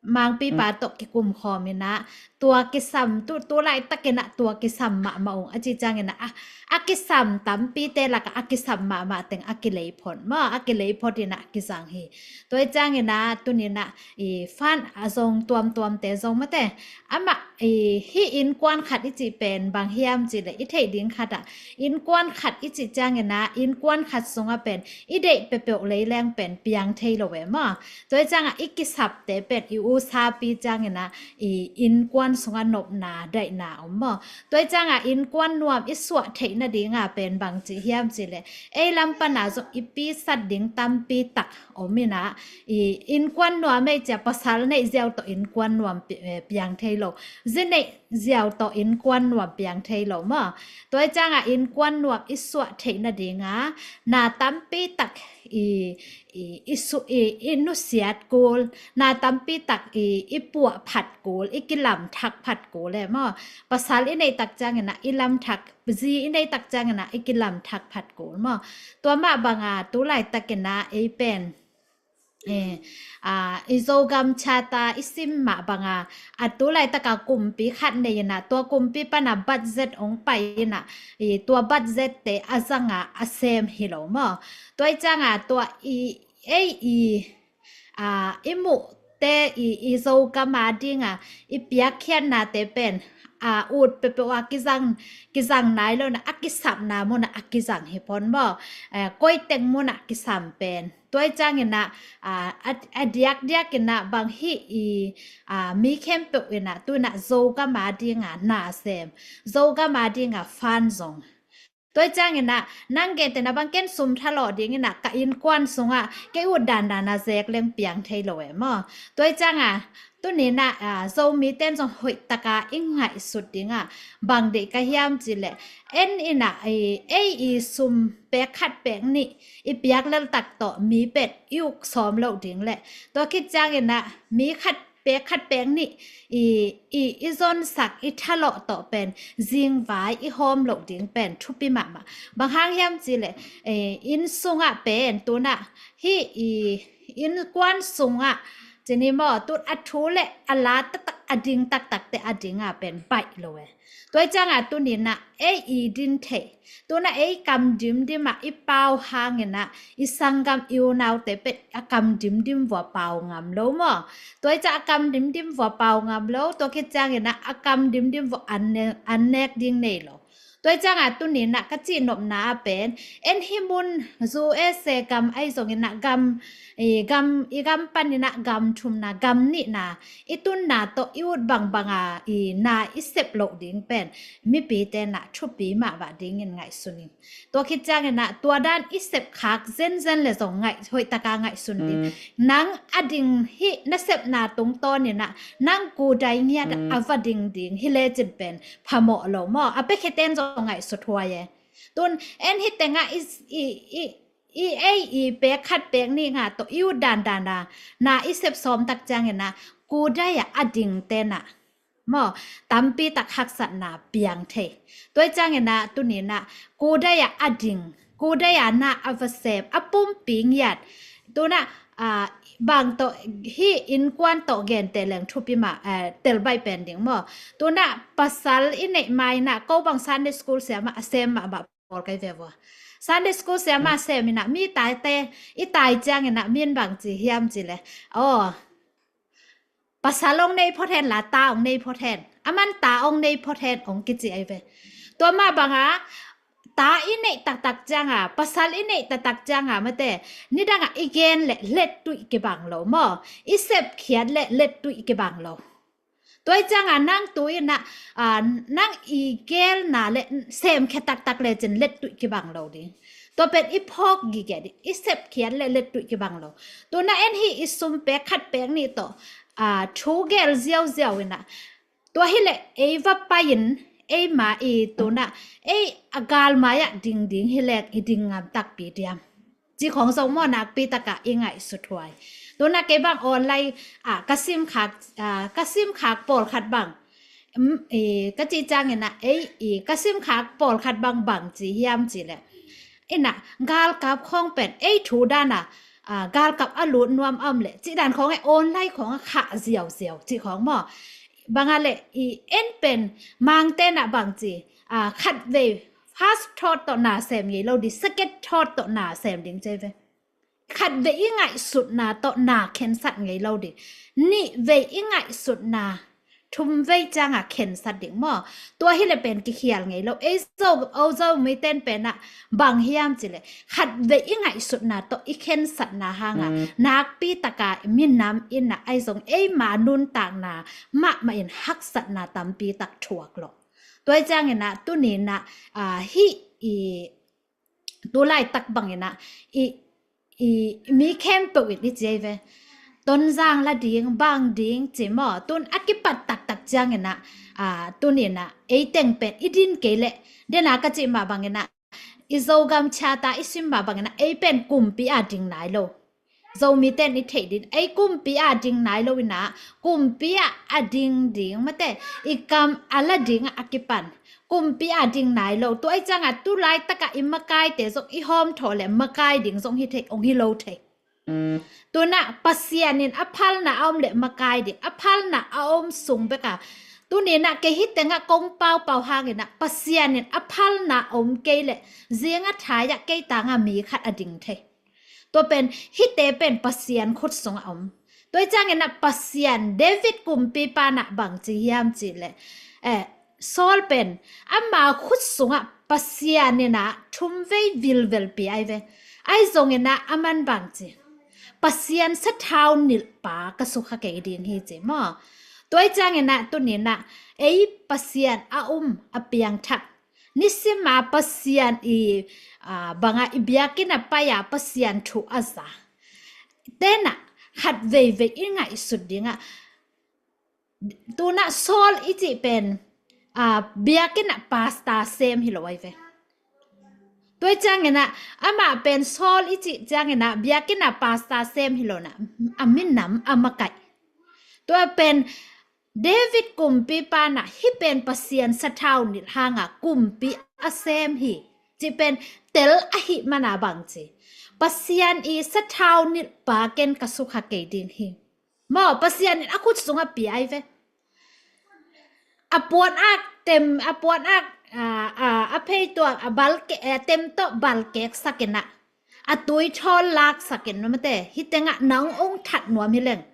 mangpipa tawh kikum khawm in ah, tua kisam, tu, tu laitak in ah tua kisam mahmah ung a cih ciangin ah, a, a kisam tampite lak ah a kisam mahmah teng a kilei phot maw, a kilei phot in ah kizang hi. Tua ahih ciangin ah tuni in ah i fund a zong tuamtuamte zong mate, amah i hih innkuan khat i cih pen bang hiam cih leh i theih ding khat ah, innkuan khat i cih ciangin ah innkuan khat sungah pen i deih peuhpeuh lei leng pen piang thei lo e maw. Tua ahih ciangah i kisapte pen i usapi ciangin ah i innkuan sungah nopna daihna om maw. Tua ahih ciangah innkuan nuam i suah theih nading a pen bang ci hiam cih leh, ei lam pan a zong i pisat ding tampi tak om in ah, i innkuan nuam ei cia pasal neih ziau tawh innkuan nuam pi-, eh, piang thei lo. Zi neih ziau tawh innkuan nuam piang thei lo maw. Tua ahih ciangah innkuan nuam i suah theih nading a, na tampi tak i, i, i, su, i, i nusiat kul, na tampi tak i, i puah phat kul, i kilam thak phat kul e maw. Pasal i neih tak ciangin ah i lam thak, zi i neih tak ciangin ah i kilam thak phat kul maw. Tua mah bang a tu laitak in ah ei pen, eh, a, i Zogam Charter i sim mah bang a, a tu laitak a kumpi khat nei in ah tua kumpi pan a budget hong pai in ah, i tua budget te a zang a a sem hi lo maw. Tua ahih ciangah tua i, ei i, a, i muhte i, i Zogam a ding a i piakkhiatnate pen, a, ut peuhpeuh a kizang, kizang nai lo in ah a kisapna mun ah a kizang hi phot maw. Eh, koi teng mun ah kisam pen. Tua ahih ciangin ah, a, a, a diakdiak in ah bang hih i, a, mi khempeuh in ah tu in ah Zogam a ding a na sem, Zogam a ding a fund zong. Tua ahih ciangin ah nang gente na bang ken sum thalawh ding in ah ka innkuan sungah kei ut dandan a zek leng piang thei lo e maw. Tua ahih ciangah tuni in ah, a, Zomite in zong hoih tak a i ngaihsut ding a bang deih ka hiam cih leh, en in ah i, ei i sum pek khat pek nih i piak lel tak tawh mi pen i uk sawm loh ding leh, tua khit ciangin ah mi khat pek khat pek nih i, i, i zonsak i thalawh tawh pen zingvai i hawm loh ding pen thupi mahmah. Bang hang hiam cih leh, eh, inn sungah pen tu in ah hih i innkuan sungah ci ni maw, tu in a thu le a la taktak a ding taktakte a ding a pen baih lo e. Tua ahih ciangah tuni in ah ei i din theih, tu in ah ei kam dimdim ah i pau hang in ah i sanggam i unaute pen a kam dimdim vua pau ngam lo maw. Tua ahih ciangah a kam dimdim vua pau ngam lo, tua khit ciangin ah a kam dimdim vua an ne-, an nek ding nei lo. Tua ahih ciangah tuni in ah ka cihnopna ah pen, en hih mun U S A gam ahi zongin ah gam, i gam, i gam panin ah gam thumna, gam nihna i tunna tawh i ut bangbang a i na i sep loh ding pen mipite in ah thupi mahmah dingin ngaihsun ing. Tua khit ciangin ah tua dan i sep khak zenzen le zong ngaih, hoih tak a ngaihsun ding. Nang a ding hih nasepna tungtawn in ah nang kudai ngiat a va ding ding hi lecin pen phamawh lo maw. A piakhiate in zong ngaihsut huai e. Tu in en hih tengah i, i, i, i ei i pek khat pek nih nga tawh i ut dandan a na i sep sawm tak ciangin ah kudai ah a dingte in ah maw, tampi tak haksatna piang thei. Tua ahih ciangin ah tuni in ah kudai ah a ding, kudai ah na a va sem a pumpi ngiat. Tu in ah, a, bang tawh hih innkuan tawh gente leng thupi mah, eh, telbaih pen ding maw. Tu in ah pasal i neih ma in ah ko bang Sunday school siamah a sem mahmah pawl ka hi ve vua. Sunday school siamah a sem in ah mi taite i tai ciangin ah mi in bang ci hiam cih leh, aw, Pasal hong nei phot hen la, ta hong nei phot hen. Aman ta hong nei phot hen hong kici ahi ve. Tua mah banga, ta i neih taktak cianga, pasal i neih taktak cianga mate, nidanga i gen le lettuih kibang lo maw. I sepkhiat le lettuih kibang lo. Tua i cianga nang tu ina, a, nang i gelna le semkhia taktak le cin lettuih kibang lo ding. Tua pen i phawk gige ding, i sepkhiat le lettuih kibang lo. Tuna en hi i sum pek khat pek nih tawh, a, thu gel ziauziau ina. Tua hi le ei va pai in, ei ma i tuna, ei a galmai ah ding ding hi lek i ding ngam takpi diam. Ci khong zong maw nakpi taka i ngaihsut huai. Tuna kei bang online, a, ka sim khak, a, ka sim khak pawlkhat bang. Em, i, ka ci ciangina, ei, i, ka sim khak pawlkhat bang bang ci hiam ci le. Ina, galkap khong pen, ei thu dana, a, galkap a lut nuam om le. Ci dan khong e online khong a khah ziauziau, ci khong maw. Banga le, i, en pen, mangtena bang ci, a, khat vei, first thought tawh na sem ngei lo di, second thought tawh na sem ding ci ve. Khat vei i ngaihsutna tawh na khensat ngei lo di. Nih vei i ngaihsutna, thum vei cianga khensat ding maw. Tua hi le pen kikhial ngei lo. Ei Zo, o Zomi ten pena bang hiam ci le. Khat vei i ngaihsutna tawh i khensatna hanga. Mm. Nakpi taka minam ina ai zong ei ma nuntakna mahmah in haksatna tampi tak thuak lo. Tua i ciangina, tunina, a, hi i, tu laitak bangina, i, i, mi khempeuh in i ci ahi ve. Tonzang la ding, bang ding, ci maw. Tun a kipat taktak ciangina, a, tunina, ei teng pen, i din kei le, dena ka ci mah bangina, i Zogam charter i sim mah bangina, ei pen kumpi a ding nai lo. Zomi ten i theih din, ei kumpi a ding nai lo ina, kumpi a a ding ding mate, i kam a la ding a kipan. Kumpi a ding nai lo, tua i cianga tu laitaka i makaite zong i hawm thaw le makai ding zong hi thei, ong hi lo thei. Tuna Pasian in a phalna a om le makai ding, a phalna a om sung beka. Tunina kei hi tenga kong paupau hangina, Pasian in a phalna a om kei le, zinga thaya kei tanga mi khat a ding thei. Tua pen, hite pen Pasian khut sunga om. Tua i ciangina Pasian David kumpipa na bang ci hiam ci le. Eh, Saul pen, ama khut sunga Pasian ina thum vei vilvel pi ai ve. Ai zongina aman bang ci. Pasian sathau nilhpa ka sukha kei ding hi ci maw. Tua i ciangina tunina ei Pasian a um a piangthak. Nisima Pasian i, a, banga i biakina paia Pasian thu a za. Tena khat veivei i ngaihsut dinga. Tuna Saul i cih pen, a, biakina pastor sem hi lo ai ve. Tua i ciangina, ama pen Saul i cih ciangina, biakina pastor sem hi lo na, a minam a makaih. Tua pen, David kumpipa na hi pen Pasian sathau nilh hanga kumpi a sem hi. Ci pen tel ahi mana bang ci. Pasian i sathau nilhpa ken ka sukha kei ding hi. Maw, Pasian in a khut sunga pia ai ve. A puan ak tem, a puan ak, a, a, a phei tua, a balke, a tem tawh balkek sakina. A tui thawl lak sakin mate, hi tenga nang ong that nuam hi leng.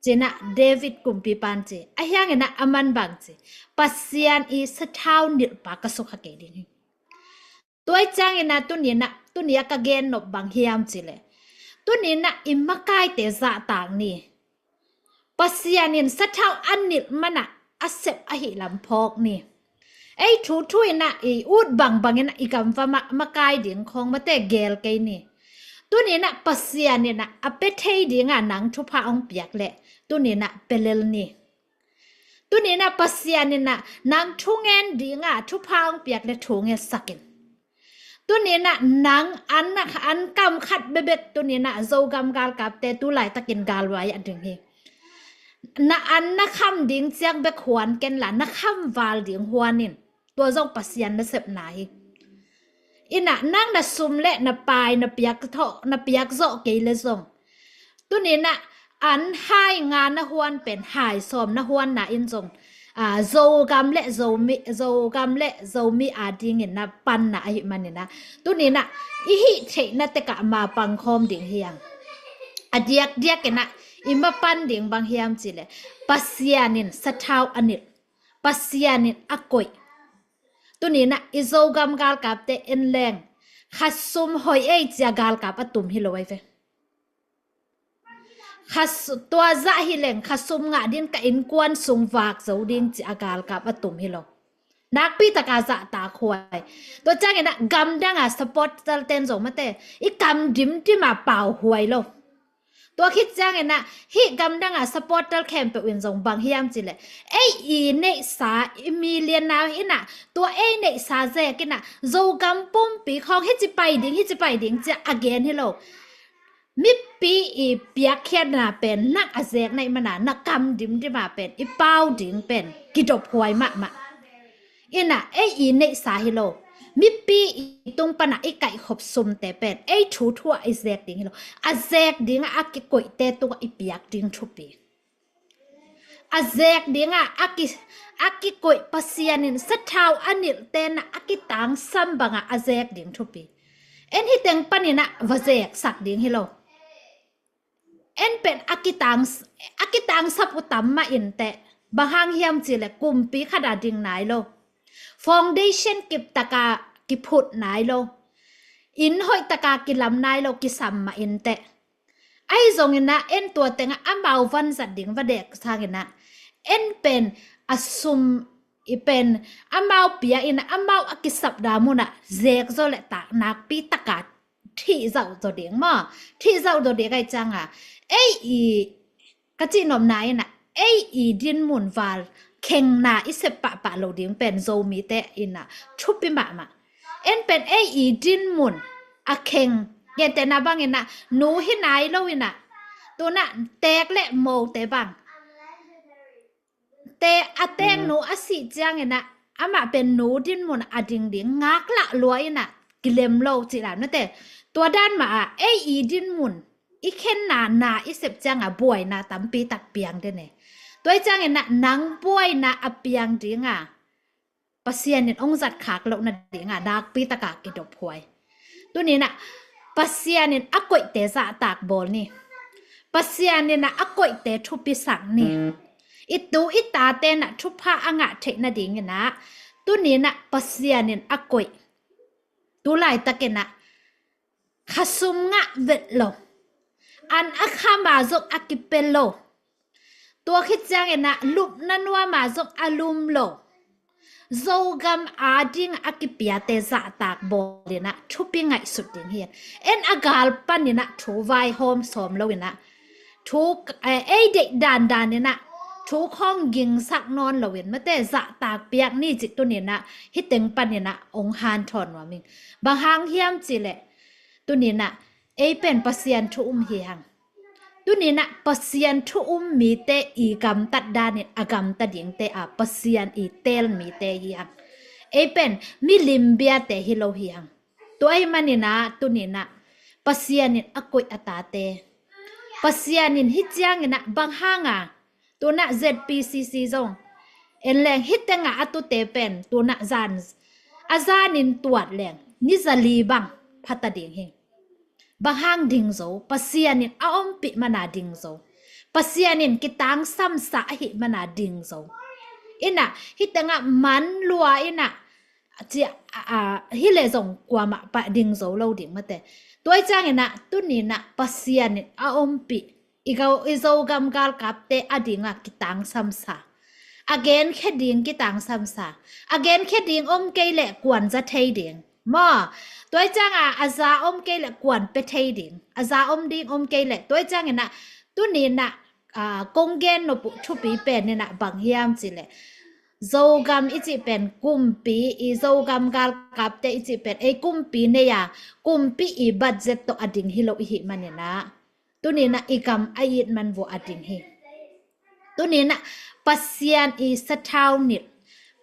Cina David kumpipan ci, a hiangina aman bang ci. Pasian i sathau nilhpa ka sukha kei ding hi. Tua i ciangina tunina, tunia ka gen nop bang hiam ci le. Tunina i makaite zahtak ni. Pasian in sathau a nilh mana a sep ahi lam phawk ni. Ei thu thu ina i ut bangbangina i gamva ma, makai ding khong mate gel kei ni. Tunina Pasian ina a pe thei dinga nang thupha ong piak le. Tunina pelel ni. Tunina Pasian ina nang thungen dinga thupha ong piak le thungen sakin. Tunina nang an, an kam khat bebek tunina Zogam galkapte tu laitakin galvai a ding hi. Na an na kham ding ciang bek huan ken la, na kham val ding huanin. Tua zong Pasian na sepna hi. Ina nang na sum le na pai na piak tho, na piak zoh kei le zong. Tunina an hai nga na huan pen hai sawm na huan na in zong. A, Zogam le Zomi, Zogam le Zomi a dingin na panna ahi manina. Tunina i hih theihna teka ma pangkhawm ding hiang. A diak diak ina I mapan ding bang hiam cih leh Pasian in sathau a nilh, Pasian in a koih. Tuni-in ah i Zogam galkapte en leng, khasum hoih ei ci-a galkap a tum hi lo ahi ve. Khas-, tua zah hi leng khasum ngah ding, ka innkuan sung vak zo ding ci-a galkap a tum hi lo. Nakpi taka zahtak huai. Tua ciangin ah gamdang a supporter ten zong mate, i kam dimdim a pau huai lo. Tua khit ciangin ah hih gamdang a supporter khempeuh in zong bang hiam cih leh, ei i neihsa, i milian na in ah, tua ei neihsa zek in ah Zogam pumpi khawng hici pai ding, hici pai ding ci-a a gen hi lo. Mipi i piakkhiatna pen nang a zek na hih man a, na kam dimdim a pen i pau ding pen kidop huai mahmah. In ah ei i neihsa hi lo, mipi i tung pan a i kaihkhop sumte pen ei thu thu-ah i zek ding hi lo, a zek ding ah a kikoihte tungah i piak ding thupi. A zek ding ah a ki, a kikoih, Pasian in sathau a nilhte in ah a kitangsam bang ah a zek ding thupi. En hih teng panin ah va zeksak ding hi lo. En pen a kitang, a kitangsap uh tam mah inteh. Bang hang hiam cih leh kumpi khat a ding nai lo. Foundation kip taka kiphut nai lo. Inn hoih taka kilam nai lo, kisam mah inteh. Ahi zongin ah en tua teng ah amau vanzat ding va dek sangin ah, en pen a sum i pen amau pia in ah, amau a kisapna mun ah zek zaw leh tak nakpi taka thih zauh zaw ding maw. Thih zauh zaw ding ahih ciang a, ei i, ka cih nopna in ah, ei i dinmun val khengna i sep pahpah lo ding pen Zomite in ah thupi mahmah. En pen ei i dinmun a kheng, gentehna bangin ah nu hi nai lo in ah, tu-in ah teek leh mote bang, te, a teeknu a sih ciangin ah amah pen nu dinmun a ding ding ngaklah lua in ah kilem lo cih dan mate. Tua dan mah a ei i dinmun i khenna na i sep ciang a buaina tampi tak piang den e. Tua ahih ciangin ah nang buaina a piang ding a Pasian in hong zat khak loh nading a nakpi taka kidop huai. Tuni-in ah Pasian in a koihte zahtak bawl ni. Pasian in ah a koihte thupisak ni. I tu i tate in ah thupha a ngah theih nadingin ah tuni-in ah Pasian in a koih, tu laitakin ah khasum ngah vet lo, an a kham a zong a kipia lo, tua khit ciangin ah lupna nuam a zong a lum lo, Zogam ading a kipiate zahtak bawlin ah thupi ngaihsut ding hi. En a gal panin ah thu vaihawm sawm loin ah, thu, eh, ei deih dandanin ah thu khawng gingsak nawn loin mate, zahtak piak ni cih tuni-in ah hih teng panin ah hong hanthawn nuam ing. Bang hang hiam cih leh tuni-in ah ei pen Pasian thu um hi hang. Tuni-in ah Pasian thu um mite i gamtat danin a gamta dingte a, Pasian i teel mite hi hang. Ei pen milim biate hi lo hi hang. Tua ahih manin ah tuni-in ah Pasian in a koih a tate, Pasian in hih ciangin ah bang hang a, tu-in ah Z P C C zong en leng hih teng ah a tute pen tu-in ah zan, a zanin tuat leng ni za li bang pha ta ding hi. Bang hang ding zo, Pasian in a ompih man a ding zo. Pasian in kitangsamsa ahih man a ding zo. In ah hih teng ah man lua in ah, ci a, a, hi leh zong kuamah pah ding zo lo ding mate. Tua ahih ciangin ah tuni-in ah Pasian in a ompih, i gau, i Zogam galkapte ading a kitangsamsa, a genkhia ding kitangsamsa, a genkhia ding om kei leh kuan za thei ding maw. Tua ahih ciang a, a za om kei leh kuan pia thei ding, a za om ding om kei leh. Tua ahih ciangin ah tuni-in ah, a, kong gen nop uh thupi pen in ah bang hiam cih leh, Zogam i cih pen kumpi, i Zogam galkapte i cih pen ei kumpi nei a, kumpi i budget tawh a ding hi lo i hih manin ah tuni-in ah i gam a it man vua a ding hi. Tuni-in ah Pasian i sathau nilh,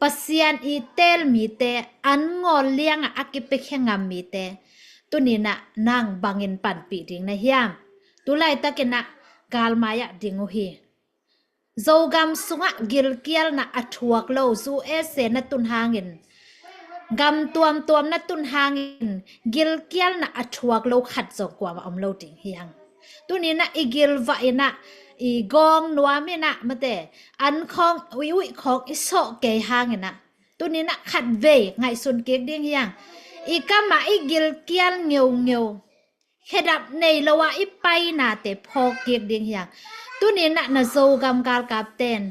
Pasian i teel mite, an ngawl liang ah a kipiakhia ngam mite, tuni-in ah nang bangin panpih ding na hiam? Tu laitakin ah galmai ah ding uh hi. Zogam sungah gilkialna a thuak lo, U S A na tun hangin, gam tuamtuam na tun hangin gilkialna a thuak lo khat zong kuamah om lo ding hi hang. Tuni-in ah i gilvah in ah, i gawng nuam in ah, mate, an khawng, uih uih khawng i sawh kei hangin ah, tuni-in ah khatvei ngaihsun kik ding hi hang. I kam ah i gilkial ngeungeu, khedap nei lo ah i painate phawk kik ding hi hang. Tuni-in ah na Zogam galkapte'n,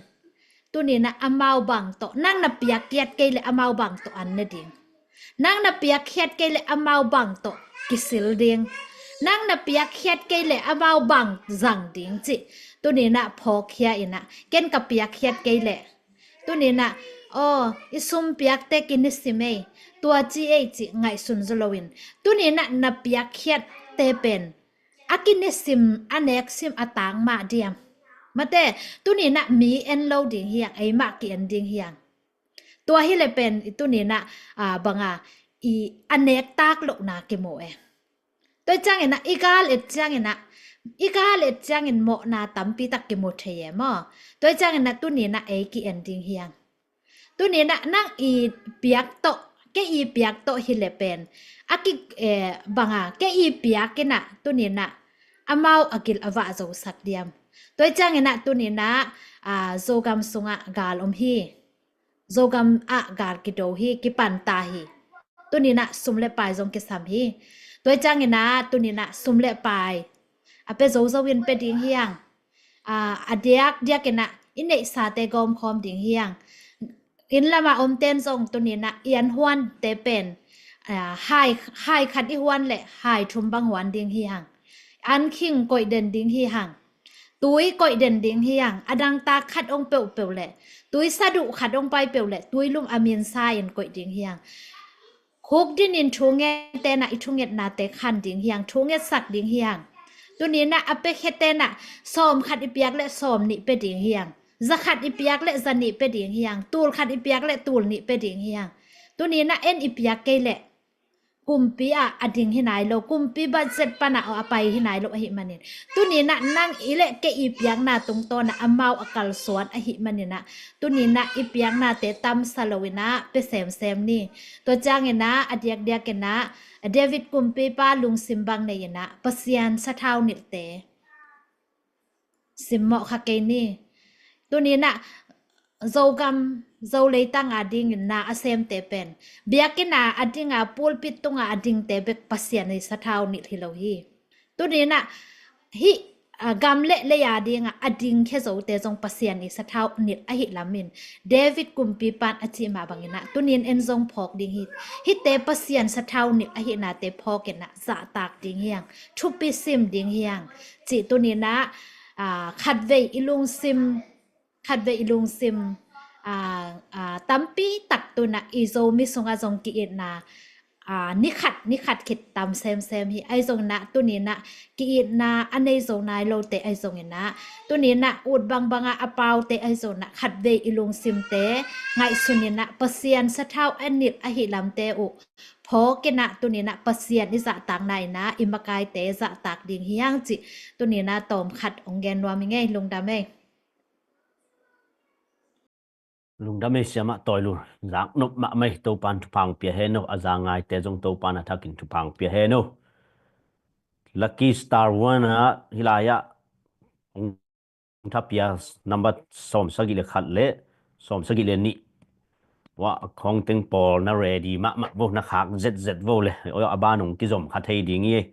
tuni-in ah amau bang tawh, nang na piakkhiat kei leh amau bang tawh an ne ding. Nang na piakkhiat kei leh amau bang tawh kisil ding. Nang na piakkhiat kei leh amau bang zang ding cih, tuni-in ah phawkkhia in ah, ken ka piakkhiat kei leh, tuni-in ah, aw, i sum piakte kinisim ei, tua ci ei cih ngaihsun zaw loin, tuni-in ah na piakkhiatte pen a kinisim, a neksim, a taak mah diam? Mate, tuni-in ah mi en lo ding hi hang, eimah ki-en ding hi hang. Tua hi leh pen i tuni-in ah, a, bang a, i a nektaak lohna kimu e. Tua ciangin ah i gal et ciangin ah, i gal et ciangin mawhna tampi tak kimu thei e maw. Tua ciangin ah tuni-in ah ei ki-en ding hi hang. Tuni-in ah nang i piak tawh, kei i piak tawh hi leh pen, a ki, eh, bang a, kei i piak in ah tuni-in ah amau a gil a vah zosak diam? Tua ciangin ah tuni-in ah, a, Zogam sungah gal om hi. Zogam ah gal kido hi, kipan ta hi. Tuni-in ah sum le pai zong kisam hi. Tua ciangin ah tuni-in ah sum le pai, a pia zo zo in pia ding hi hang. A, a diakdiak in ah i neihsate gawmkhawm ding hi hang. Inn lam ah omte'n zong tuni-in ah i an huante pen, a, hai, hai khat i huan leh hai thum bang huan ding hi hang. An khing koih den ding hi hang. Tui koih den ding hi hang. A dangtak khat hong peuhpeuh leh, tui saduh khat hong pai peuh leh, tui lum a minsa in koih ding hi hang. Khukdin in thungette'n ah i thungetnate khan ding hi hang, thungetsak ding hi hang. Tuni-in ah a piakkhiate'n ah sawm khat i piak leh sawm nih pia ding hi hang. Za khat i piak leh za nih pia ding hi hang. Tul khat i piak leh tul nih pia ding hi hang. Tuni-in ah en i piak kei leh kumpi ah a ding hi nai lo, kumpi budget pan ah a pai hi nai lo ahih manin, tuni-in ah nang i le kei i piakna tungtawn ah amau a kalsuan ahih manin ah, tuni-in ah i piaknate tamsa loin ah pia semsem ni. Tua ciangin ah a diakdiak in ah David kumpipa lungsim bang nei in ah Pasian sathau nilhte simmawh kha kei ni. Tuni-in ah Zogam, Zo leitang a dingin na a semte pen, biakinn a a ding a, pulpit tung a a dingte bek Pasian i sathau nilh hi lo hi. Tuni-in ah hih, a, gam le lei a ding a a ding khia zote zong Pasian i sathau nilh ahih lamin, David kumpipa'n a cih mah bangin ah tuni-in en zong phawk ding hi. Hihte Pasian sathau nilh ahihnate phawkin ah zahtak ding hi hang, thupi sim ding hi hang, cih tuni-in ah, a, khatvei i lungsim, khatvei i lungsim, a, a, tampi tak tuni-in ah i Zomi sungah zong ki-itna, a, ni khat ni khat khit tam semsem hi. Ahi zongin ah tuni-in ah ki-itna a nei zo nai lote ahi zongin ah, tuni-in ah ut bangbang a a paute ahi zongin ah khatvei i lungsimte ngaihsunin ah Pasian sathau a nilh ahih lamte uh phawkin ah tuni-in ah Pasian i zahtakna in ah i makaite zahtak ding hi hang cih tuni-in ah tawm khat hong gen nuam ing ei. Lungdam ei. Lungdam ei siamah Tawi Lun, zaknop mahmah ei. Topa'n thupha hong pia hen aw, a za ngaite zong Topa'n a thakin thupha hong pia hen aw. Lucky Star One ah hih lai-ah hong thapia number sawmsagih le khat le sawmsagih le nih. Wah, khawng teng pawl na ready mahmah vo, na khak zetzet vo le, a ban hong kizom kha thei ding hi ei.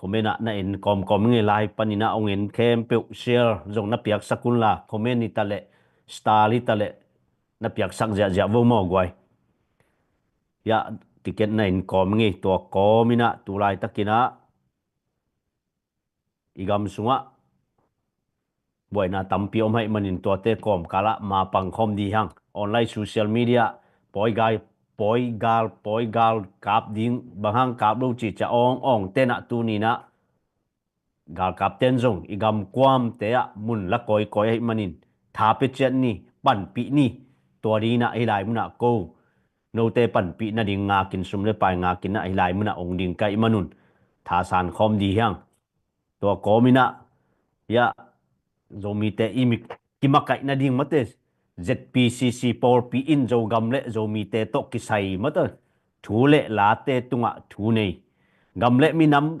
Comment ah na en kawmkawm ing ei, lai panin ah hong en khempeuh share zong na piaksak un la, comment hi ta leh, star hi ta leh, na piaksak ziahziah vo maw guai. Hiah ticket na en kawm ing ei, tua kawmin ah tu laitakin ah i gam sungah buaina tampi om ahih manin tuate kawmkal ah mapang khawm dih hang. Online social media, pawigal, pawigal, pawigal kap ding, bang hang kap lo cih ciang awng awngte'n ah tuni-in ah galkapte'n zong i gam kuamte ah mun la kawikawi ahih manin tha pia ciat ni, panpih ni. Tua dingin ah hih lai munah ko, note panpih nading ngakin, sum le pai ngakin ah hih lai munah hong ding ka hih manun thasan khawm dih hang. Tua kawmin ah hiah Zomite i mi kimakaih nading mate, Z P C C pawlpi in Zogam le Zomite tawh kisai mate, thu le late tungah thu nei, Gam le minam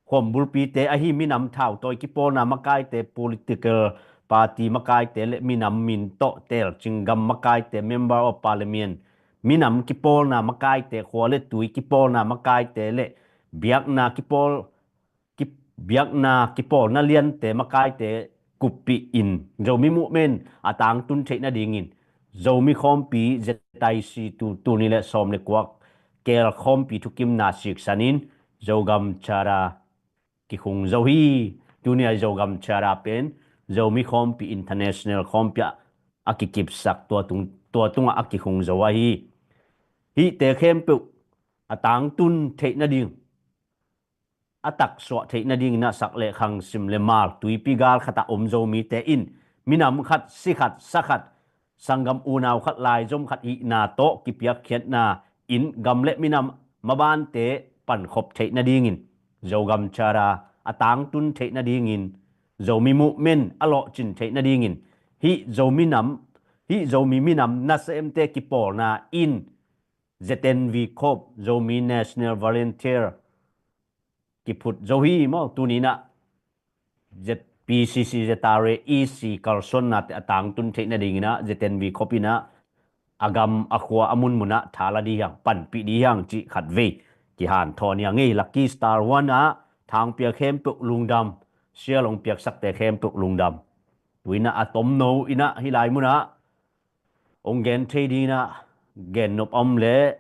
khuambulpite ahi minam thautawi kipawlna makaite, political party makaite le minam min tawh telcing gam makaite, member of parliament, minam kipawlna makaite, khua le tui kipawlna makaite le biakna kipawl, ki, biakna kipawlna liante makaite kuppih in Zomi movement a tangtun theih nadingin Zomi khawmpi Z I C tu, tuni le sawm le kuak kel khawmpi thukimna siksan in Zogam Charter kikhung zo hi. Tuni a Zogam Charter pen Zomi khawmpi international khawmpi ah a kikipsak tua tung, tua tungah a kikhung zo ahi. Hihte khempeuh a tangtun theih nading, a taksuah theih nadingin ah sak le khang, sim le mal, tuipi gal khatah om Zomite in minam khat, si khat, sa khat, sanggam unau khat, laizom khat hihna tawh kipiakkhiatna in gam le minam mabante pankhop theih nadingin, Zogam Charter a tangtun theih nadingin, Zomi movement a lawhcin theih nadingin, hih Zomi nam, hih Zomi minam nasemte kipawlna in Z N V Corps, Zomi National Volunteer kiphut zo hi maw. Tuni in ah Z P C C, Z R A, E C kalsuannate a tangtun theih nadingin ah Z N V Corps in ah a gam a khua a munmun ah thala dih hiang, panpih dih hiang cih khatvei kihanthawn hiang ei. Lucky Star One ah thangpia khempeuh lungdam, sial hong piaksakte khempeuh lungdam. Tu in ah a tomno in ah hih lai mun ah hong gen thei dingin ah gen nop om leh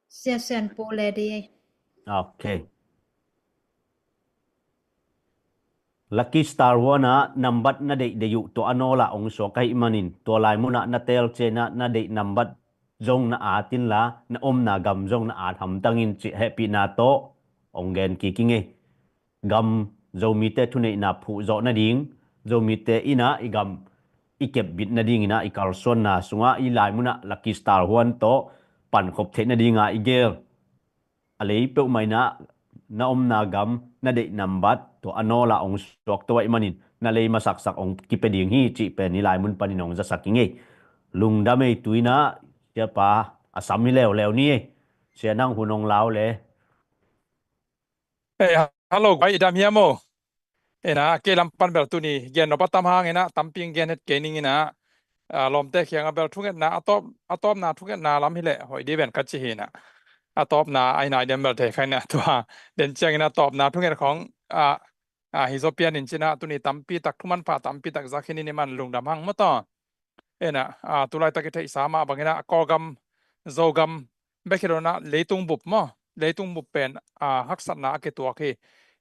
Sia Sian Pu le di. Ok. Lucky Star One ah nambat na deihdeih uh tua a nawlah hong suak ahih manin, tua lai munah na tel ciangin ah na deih nambat zong na at inla, na omna gam zong na at hamtang in cih hehpihna tawh hong gen kik ing ei. Gam Zomite thuneihna phuhzawh nading, Zomite in ah i gam i kepbit nadingin ah i kalsuanna sungah i lai munah Lucky Star One tawh pankhop theih nadinga i gel a lei peuhmah in ah na omna gam na deih nambat tua a nawlah hong suak to ahih manin na lei masaksak hong kipia ding hi cih pen i lai mun panin hong zasak ing ei. Lungdam ei. Tu in ah siapa a sam hi leuleu ni ei. Sia nang hun hong lau le. Ei, hello guai, i dam hiam aw? Ei na, kei lam pan bel tuni gen nop a tam hang ei na, tampi gen het kei ning ei na. A, lawmte kiangah bel thungetna a tawp, a tawpna thungetna lam hileh hoih dih ven ka ci hi na. A tawpna ai nai dem bel thei khai na tua. Den ciangin a tawpna thunget khong a, a, hi zaw pian in ci na, tuni tampi tak thuman pha tampi tak za khin in i man lungdam hang maw taw. Ei na, a, tulaitak i theihsa mah bangin ah Kawlgam, Zogam bek hi lo in ah leitung bup maw, leitung bup pen, a, haksatna a kituak hi.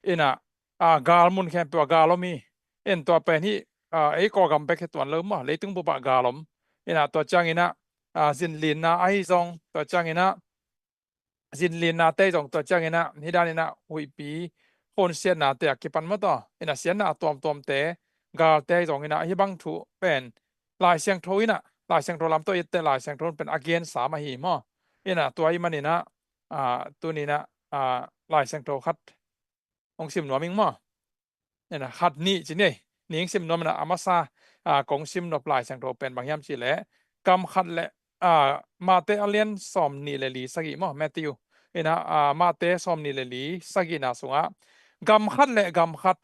Ei na, a, gal mun khempeuh ah gal om hi. Ei na, tua pen hi, a, ei Kawlgam bek hi tuan lo maw, leitung bup ah gal om. Ei na, tua ciangin ah, a, zinlinna ahi zong, tua ciangin ah zinlinnate zong, tua ciangin ah hih danin ah huihpi honsiatnate a kipan maw taw. Ei na, siatna a tuamtuamte, galte zongin ah hih bang thu pen Lai Siangtho in ah, Lai Siangtho lam tawh i et teh Lai Siangtho pen a gensa mah hi maw. Ei na, tua ahih manin ah, a, tuni in ah, a, Lai Siangtho khat hong sim nuam ing maw. Ei na, khat nih ci ni ei. Ning sim nuam in ah a masa, a, kong sim nop Lai Siangtho pen bang hiam cih leh, gam khat le, a, Matthai a lian sawm nih le li sagih maw, Matthew. Ei na, a, Matthai sawm nih le li sagihna sungah gam khat le gam khat,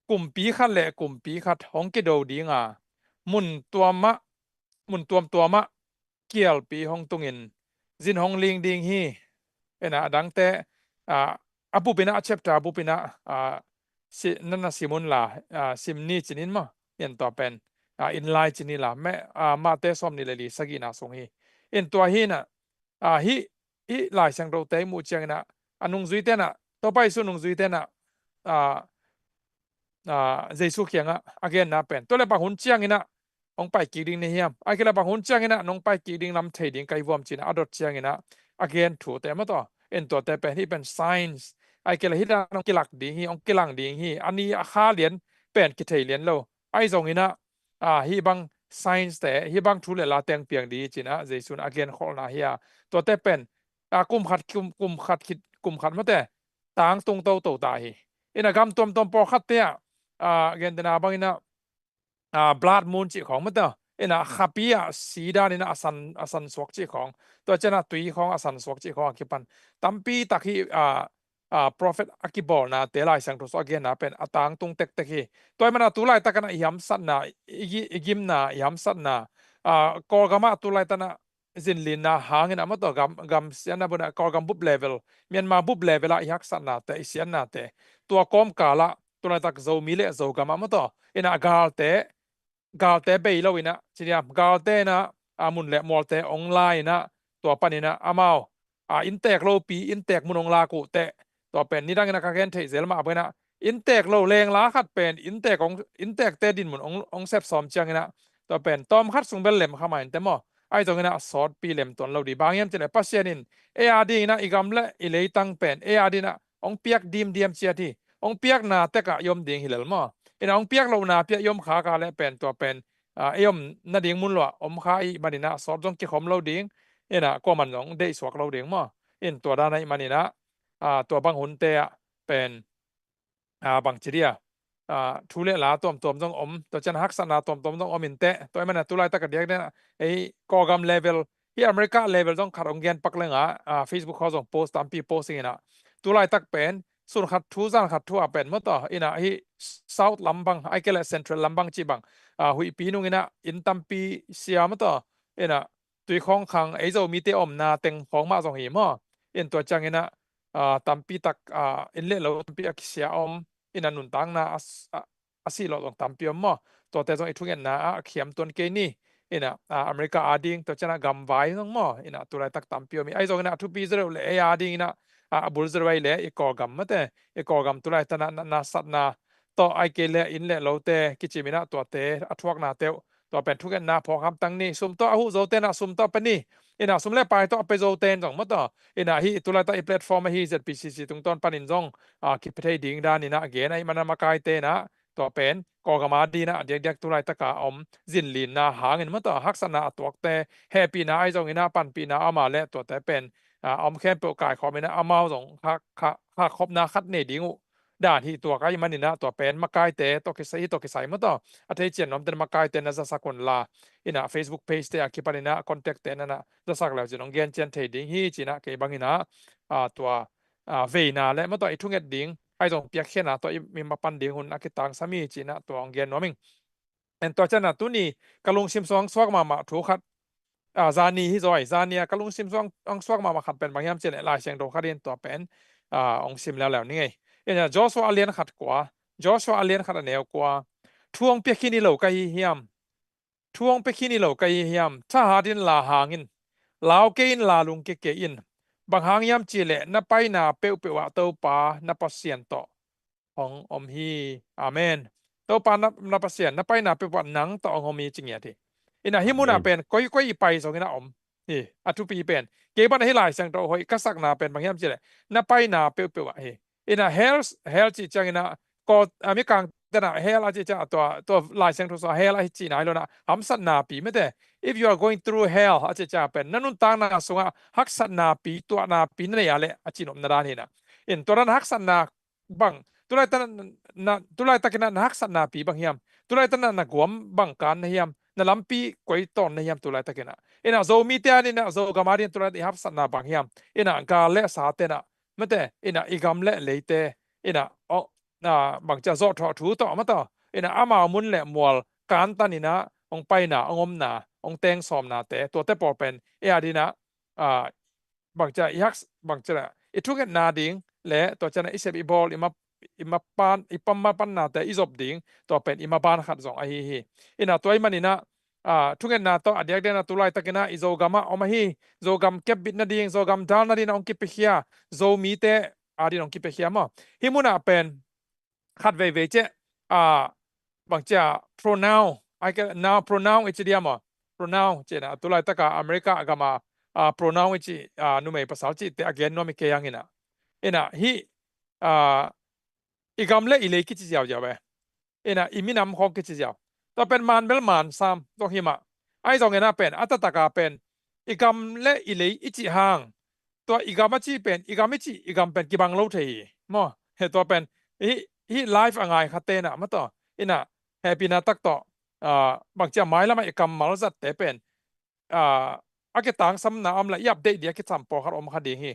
kumpi khat le kumpi khat hong kido ding a, mun tuam ah, mun tuamtuam ah kialpi hong tungin zin hong ling ding hi. Ei na, a dangte, a, a bup in ah, a chapter bup in ah, a, si, na na sim un la, a, sim ni ci ni in maw. Ei na, tua pen, a, in lai ci ni la, me, a, Matthai sawm nih le li sagihna sung hi. Ei na, tua hi in ah, a, hih, hih Lai Siangthote i muh ciangin ah, a nungzuite in ah, Topa Jesu nungzuite in ah, a, a, Jesu kiangah a genna pen, tua le bang hun ciangin ah hong pai kik ding na hiam, ahih kei leh bang hun ciangin ah nong pai kik ding lam thei ding ka hi vuam ci in ah a dot ciangin ah a gen thute maw taw. Ei na, tuate pen, hih pen signs, ahih kei leh hih dan hong kilak ding hi, hong kilang ding hi, a ni a kha lian pen kithei lian lo. Ahi zongin ah, a, hih bang signs te, hih bang thu le la teng piang ding hi ci in ah Jesu in a genkholhna hi a. Tuate pen, a, kum khat, kum, kum khat khit, kum khat mawte tangtung toto ta hi. Ei na, gam tuamtuam pawlkhatte ah, a, gentehna bangin ah, a, blood moon cih khawng mawte, Ina khapi ah si dan ina a san, a san suak cih khawng, tua ciang a tui khawng a san suak cih khawng a kipan tampi tak hi. A, a prophet a kibawlnate, Lai Siangtho sung a genna pen a tangtung tektek hi. Tua ahih manin a tu laitak ina i hamsatna, i gi-, i gimna, i hamsatna, a, Kawlgam ah tu laitak ina zinlinna hangin a maw tawh gam, gam siatna bup ina Kawlgam bup level, Myanmar bup level ah i haksatnate, i siatnate, tua kawmkal ah tu laitak Zomi le Zogam ah maw tawh ina galte, galte bei lo ina, ci diam, galte ina, a, mun le mualte hong la ina, tua pan ina amau, a, inntek lopi, inntek mun hong lak uh teh, tua pen nidang ina ka gen theih zel mah bang ina, inntek lo lengla khat pen inntek hong, inntekte dinmun hong, hong sep sawm ciang ina, tua pen tawm khat sung bel lem kha mah inteh maw. Ahi zong ina a sawtpi lem tuan lo ding, bang hiam cih leh Pasian in ei a ding ina i gam le i leitang pen ei a ding ina hong piak dimdiam ciat hi. Hong piakna tek ah i om ding hi lel maw. Ina hong piak lohna piak i om khak a leh pen tua pen, a, i om nading mun luah om kha ahih man ina sawt zong kikhawm lo ding. Ina kuaman zong deih suak lo ding maw. In tua dan ahih man ina, a, tua bang hunte ah pen, a, bang ci dia, a, thu le la tuamtuam zong om, tua ciang haksatna tuamtuam zong om inteh. Tua ahih man ina tu laitak a diakdiak ina ei Kawlgam level, hih America level zong khat hong gen pak leng a, a, Facebook khawng zong post tampi post ing ina. Tu laitak pen sun khat thu zan khat thu a pen maw tawh ina hih South lam bang, ahih kei leh Central lam bang cih bang, a, huihpi nung ina inn tampi sia maw tawh ina tui khawng khang, ei Zomite omna teng khawng mah zong hi maw. In tua ciang ina, a, tampi tak, a, inn le lo tampi a kisia om, ina nuntakna a s-, a, a sih lawh zong tampi om maw. Tuate zong i thungetna ah a khiam tuan kei ni. Ina, a, America a ding, tua ciang a gamvai zong maw, ina tu laitak tampi om hi. Ahi zong ina a thupi zaw deuh leh ei a ding ina, a, a bul zaw deuh ahih leh i Kawlgam mate, i Kawlgam tu laitak ina na, nasatna tawh ahih kei leh inn le lote kicim ina tuate a thuaknate uh, tua pen thungetna phawk hamtang ni. Sum tawh a huh zote ina sum tawh pia ni. Ina sum le pai tawh a pia zote in zong maw tawh ina hih tu laitak i platform ahi Z P C C tungtawn panin zong, a, kipia thei ding dan ina a gen ahih man ina makaite ina tua pen Kawlgam a ding ina a diakdiak tu laitak a om zinlinna hangin maw tawh haksatna a tuakte hehpihna ahi zong ina panpihna a om a leh tuate pen, a, a om khempeuh kaikhawm ina amau zong kha, kha, khakhopna khat nei ding uh dan hi tuak ahih man ina tua pen makaite tawh kisai, hih tawh kisai maw tawh a thei cian nuamte in makaite na zasak un la, ina Facebook page te a kipan ina contact te na na zasak le uh cin hong gen cian thei ding hi ci ina kei bang ina, a, tua, a, veina le maw tawh i thunget ding ahi zong piakkhiatna tawh i, i mapan ding hun a kitangsam hi ci ina tua hong gen nuam ing. En tua ciang ina tuni ka lungsim sung hong suak mahmah thu khat, a, zani hi zaw hi, zani a ka lungsim sung hong suak mahmah khat pen bang hiam cih leh Lai Siangtho khat in tua pen, a, hong sim leuleu ning ei. Ina Joshua a lian khat kua, Joshua a lian khat a neu kua, thu hong pia khin hi lo ka hi hiam? Thu hong pia khin hi lo ka hi hiam? Thahat in la hang in, lau kei in la lungkia kei in, bang hang hiam cih leh na paina peuhpeuh ah Topa na Pasian tawh hong om hi. Amen. Topa na, na Pasian, na paina peuhpeuh ah nang tawh hong om hi ci ngiat hi. Ina hih mun ah pen koikoi i pai zong ina om hi. A thupi pen kei bang hih Lai Siangtho hoih ka sakna pen bang hiam cih leh na paina peuhpeuh ah hi. Ina hell, hell cih ciang ina ko, a, Mikangte in hell a cih ciang tua, tua Lai Siangtho sung hell a hi cihna hi lo ina hamsatna pi mate. If you are going through hell a cih ciang pen na nuntakna sungah haksatna pi, tuahna pi na nei a leh a cih nopna dan hi ina. In tua dan haksatna bang, tu laitak ina, na, tu laitak ina na haksatna pi bang hiam? Tu laitak ina na guam bang kan na hiam? Na lampi koi tawn na hiam tu laitak ina? Ina Zomite a ding ina, Zogam a ding ina tu laitak i haksatna bang hiam? Ina gal le sate ina mate, ina i gam le leite ina, o, na bangci a zawhthawh thu tawh maw tawh ina amau mun le mual kantan ina hong paina, hong omna, hong teng sawmnate, tuate pawl pen ei a ding ina, a, bangci a i hak, bangci a i thungetna ding le tua ciang a i sep i bawl, i ma, i mapan, i pam mapannate i zop ding, tua pen i maban khat zong ahi hi. Ina tua ahih man ina, a, thungetna tawh a diakdiak ina tu laitak ina i Zogam ah om ahi, Zogam kepbit nading, Zogam dal nading ina hong kipiakhia, Zomite a ding ina hong kipiakhia maw. Hih mun ah pen khat veivei ciah, a, bangci a pronoun, ahih kei leh noun, pronoun i ci diam maw. Pronoun ci ina tu laitak a America gam a, a, pronoun i ci, a, numei pasal cihte a gen nuam hi kei hang ina. Ina hih, a, i gam le i lei kici ziauziau e. Ina i minam khawng kici ziau. Tua pen man bel man sam zong hi mah. Ahi zong ina pen a taktak a pen i gam le i lei i cih hang, tua i gam a cih pen, i gam i cih, i gam pen kibang lo thei hi maw. He tua pen hih, hih live a ngai khate ina maw tawh ina hehpihna tak tawh ah, bangci a mailam ah i kammal zatte pen, ah, a kitangsamna om le i update ding a kisam pawlkhat om kha ding hi.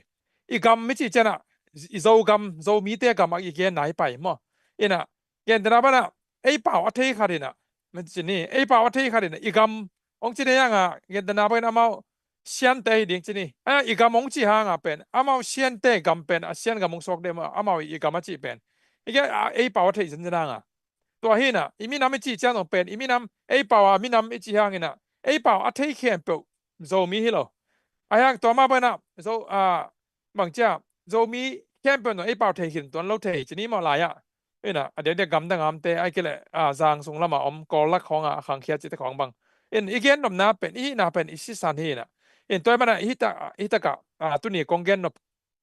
I gam i cih ciangin ah, i Zogam, Zomite gam a i genna hi pai maw. Inah, gentehna banah, ei pau a thei khat inah, man ci ni, ei pau a thei khat inah, i gam, hong ci ni hang a, gentehna banah amau Siante hi ding ci ni. A, i gam hong ci hang a pen, amau Siante gam pen, a Sian gam hong suak deuh maw, amau i gam a cih pen. I gen, a, ei pau a thei zenzen hang a. Tua hi inah, i minam i cih ciang zong pen, i minam, ei pau a minam i cih hang inah, ei pau a thei khempeuh Zomi hi lo. A hang tua mah banah, Zo, a, bangci a, Zomi khempeuh in zong ei pau thei khin tuan lo thei ci ni maw lai ah. Inah, a diakdiak gamdang amte, ahih kei leh, a, zang sung lamah om, Kawl lak khawngah a khangkhia cihte khawng bang. In, i gennopna pen, i hihna pen, i sisan hi inah. In, tua ahih manah, i hih tak, i hih takah, a, tuni kong gennop,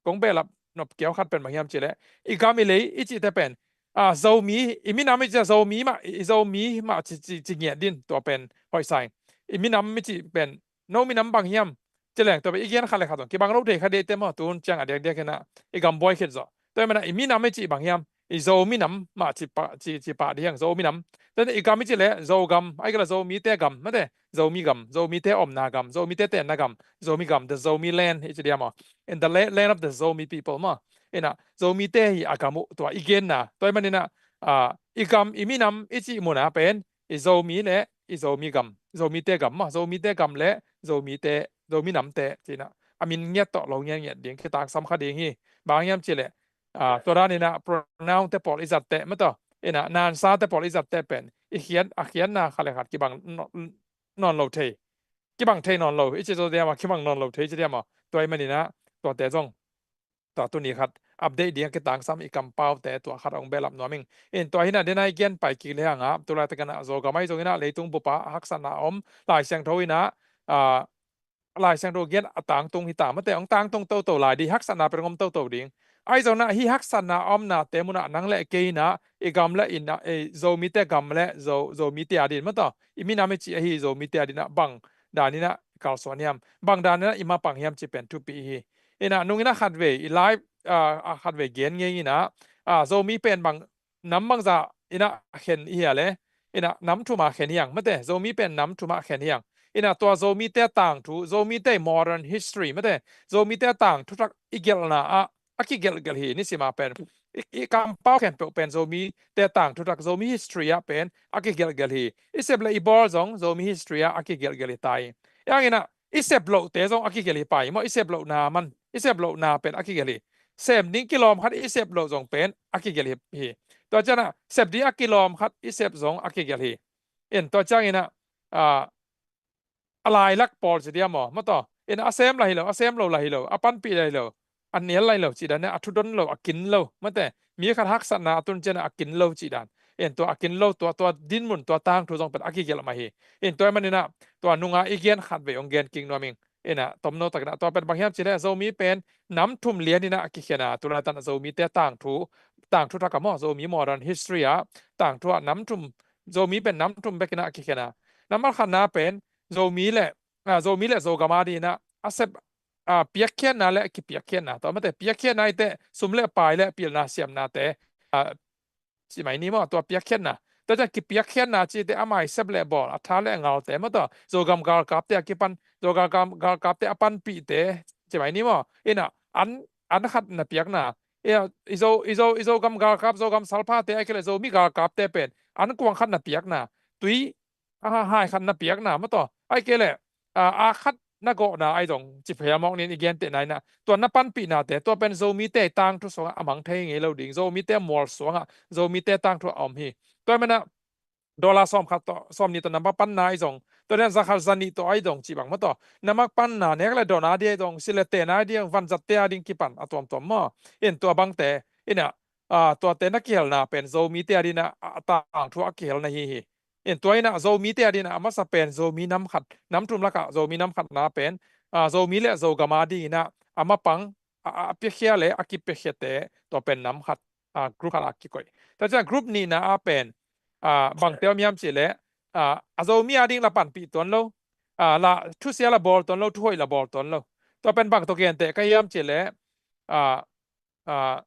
kong behlap nop kiau khat pen bang hiam cih leh, i gam i lei, i cihte pen, a, Zomi, i minam i cih Zomi mah, i Zomi mah ci, ci, ci ngiat ding, tua pen hoih sa ing. I minam i cih pen, no minam bang hiam, ci leng tua pen i gen khat le khat zong kibang lo thei kha ding te maw, tun ciang a diakdiak inah, i gam buai khit zawh. Tua ahih manah, i minam i cih bang hiam, i Zo minam mah ci pah, ci, ci pah ding hiang, Zo minam. Tua i gam i cih leh, Zogam, ahih kei leh Zomite gam, mate, Zomi gam, Zomite omna gam, Zomite tenna gam, Zomi gam, the Zomi land, i ci diam maw. In the la-, land of the Zomi people maw. Inah, Zomite hi a gam uh, tua i genna. Tua ahih manin ah, a, i gam, i minam, i cih mun ah pen, i Zomi le, i Zomi gam, Zomite gam maw, Zomite gam le, Zomite, Zomi namte, ci inah. A min ngiat tawh lo ngiat ngiat ding, kitangsam kha ding hi. Bang hiam cih leh, a, tua dan inah pronoun te pawl i zatte, mataw, inah, nansate pawl i zatte pen, i khiat, a khiatna khat le khat kibang no-, nawn lo thei. Kibang thei nawn lo, i ci zaw diam a kibang nawn lo thei ci diam a. Tua ahih manin ah, tuate zong, tua tuni khat, update ding a kitangsam i kampaute, tua khat hong behlap nuam ing. In tua hi inah, den a i gen pai kik le hang a, tu laitak inah, Zogam ahi zong inah, leitung bup ah haksatna om, Lai Siangtho inah, a, Lai Siangtho gen a tangtung hi ta, mate, hong tangtung toto lai ding, haksatna pen hong om toto ding. Ahi zong inah, hih haksatna a omnate mun ah nang le kei inah, i gam le inah, i Zomite gam le Zo, Zomite a ding, mataw, i minam i cih ahi Zomite a ding inah, bang dan inah kalsuan hiam, bang dan inah i mapang hiam cih pen thupi hi. Inah, nung inah khatvei, i live, a, a khatvei gen ngei inah, a, Zomi pen bang, nam bangzah inah khen i hia le, inah nam thum ah khen hiang, mate, Zomi pen nam thum ah khen hiang. Inah tua Zomite tangthu, Zomite modern history, mate, Zomite tangthu thak i gelhna ah, a kigelhgelh hi, nisim a pen. I, i kampau khempeuh pen Zomite tangthu thak, Zomi history ah pen, a kigelhgelh hi. I sep le i bawl zong, Zomi history ah, a kigelhgelh hi ta hi. Hang inah, i sep lohte zong a kigelh hi pai maw, i sep lohna man, i sep lohna pen a kigelh hi. Sem ding kilawm khat i sep loh zong pen a kigelh hi, hi. Tua ciang ah, sep ding a kilawm khat i sep zong a kigelh hi. In tua ciang inah, a, a lailak pawl ci diam maw, mataw. In a sem lah hi lo, a sem lo lah hi lo, a panpih lah hi lo, a nial lah hi lo, cih dan inah, a thudon lo, a kin lo, mate. Mi khat haksatna a tun ciang a kin lo cih dan. In tua a kin lo, tua, tua dinmun, tua tangthu zong pen a kigelh mah hi. In tua ahih manin ah, tua nung a i gen khatvei hong gen kik nuam ing. Inah, tomno takin ah, tua pen bang hiam cih leh, Zomi pen nam thum lian inah a kikhen a, tu laitak inah Zomite tangthu, tangthu thak ah maw, Zomi modern history ah, tangthu ah nam thum, Zomi pen nam thum bek inah a kikhen a. Nambat khatna pen, Zomi le, a, Zomi le Zogam a ding inah, a sep, a, piakkhiatna le kipiakkhiatna. Tua mate, piakkhiatna i teh, sum le pai le pilna siamnate, a, ci mai ni maw, tua piakkhiatna. Tua ciang kipiakkhiatna cihte a mai sep le bawl, a tha le a ngalte maw, tua Zogam galkapte a kipan, Zogam gal-, galkapte a panpihte, ci mai ni maw. Inah, an, an khat na piakna. Inah, i Zo, i Zo, i Zogam galkap, Zogam salphate, ahih kei leh Zomi galkapte pen, an kuang khat na piakna. Tui, a, hai khat na piakna maw, tua. Ahih kei leh, a, a khat na gawhna ahi zong, ci pheamawk ning, i gentehna inah, tua na panpihnate, tua pen Zomite tangthu sungah a mang thei ngei lo ding, Zomite mual sungah, Zomite tangthu a om hi. Tua ahih manah, dollar sawm khat tawh, sawm nih tawh na mah panna ahi zong, tua dan za khat za nih tawh ahi zong cih bang maw, tua na mah panna nek le dawn a ding ahi zong, silh le ten a ding, vanzatte a ding kipan a tuamtuam maw. In tua bangte, inah, a, tuate na kihelna pen Zomite a ding inah, a, a tangthu a kihelna hi hi. In tua inah Zomite a ding inah a masa pen Zomi nam khat, nam thum lakah Zomi nam khatna pen, a, Zomi le Zogam a ding inah a mapang, a, a, a piakhia le a kipiakhiate, tua pen nam khat, a, group khat a kikoih. Tua ciang group nihna a pen, a, bangte om hiam cih leh, a, a Zomi a ding la panpih tuan lo, a, la thusia la bawl tuan lo, thuhoih la bawl tuan lo. Tua pen bang tawh genteh ka hiam cih leh, a, a,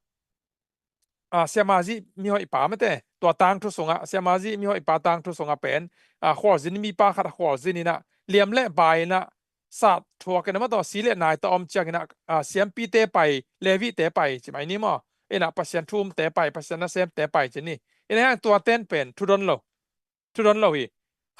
a, Siamah Zih mihoih pa mate, tua tangthu sungah, siamah zi mihoihpa tangthu sungah pen, a, khualzin mipa khat a khualzin inah, liam le bai inah, sat thuak inah, mataw si le nai tawh om ciang inah, a, siampite pai, Levite pai, ci mai ni maw. Inah Pasian thu umte pai, Pasian nasemte pai ci ni. Inah hang tua ten pen, thu don lo. Thu don lo hi.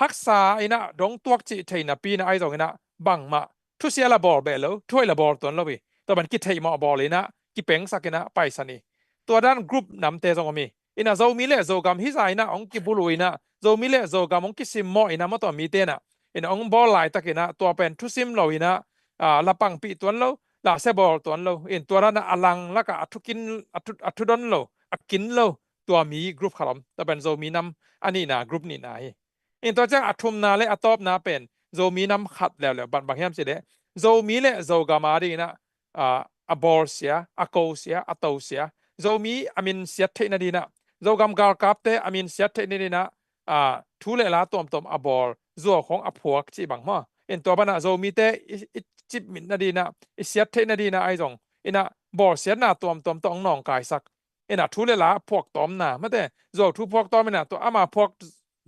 Haksa inah dong tuak cih thei napi inah ahi zong inah bangmah thusia la bawl beh lo, thuhoih la bawl tuan lo hi. Tua ban kitheih mawh bawl inah kipengsak inah paisan hi. Tua dan group namte zong om hi. Inah Zomi le Zogam hi za inah hong kibulu inah, Zomi le Zogam hong kisimmawh inah mawtaw mite inah, inah hong bawl laitak inah tua pen thusim lo inah, a, la pangpih tuan lo, la sia bawl tuan lo. In tua dan a lang lakah a thukin, a thu, a thudon lo, a kin lo, tua mi group khat om. Tua pen Zomi nam a nihna, group nihna hi. In tua ciang a thumna le a tawpna pen Zomi nam khat leuleu, bang, bang hiam cih leh Zomi le Zogam a ding inah, a, a bawlsia, a kosia, a tosia, Zomi a min siat theih nading inah, Zogam galkapte a min siat theih nading inah, a, thu le la tuamtuam a bawl, zuau khawng a phuak cih bang maw. In tua banah Zomite i, i cipmit nading inah, i siat theih nading inah ahi zong inah bawlsiatna tuamtuam tawh hong nawngkaisak. Inah thu le la phuak tawmna, mate, zuau thu phuak tawm inah tua ama phuak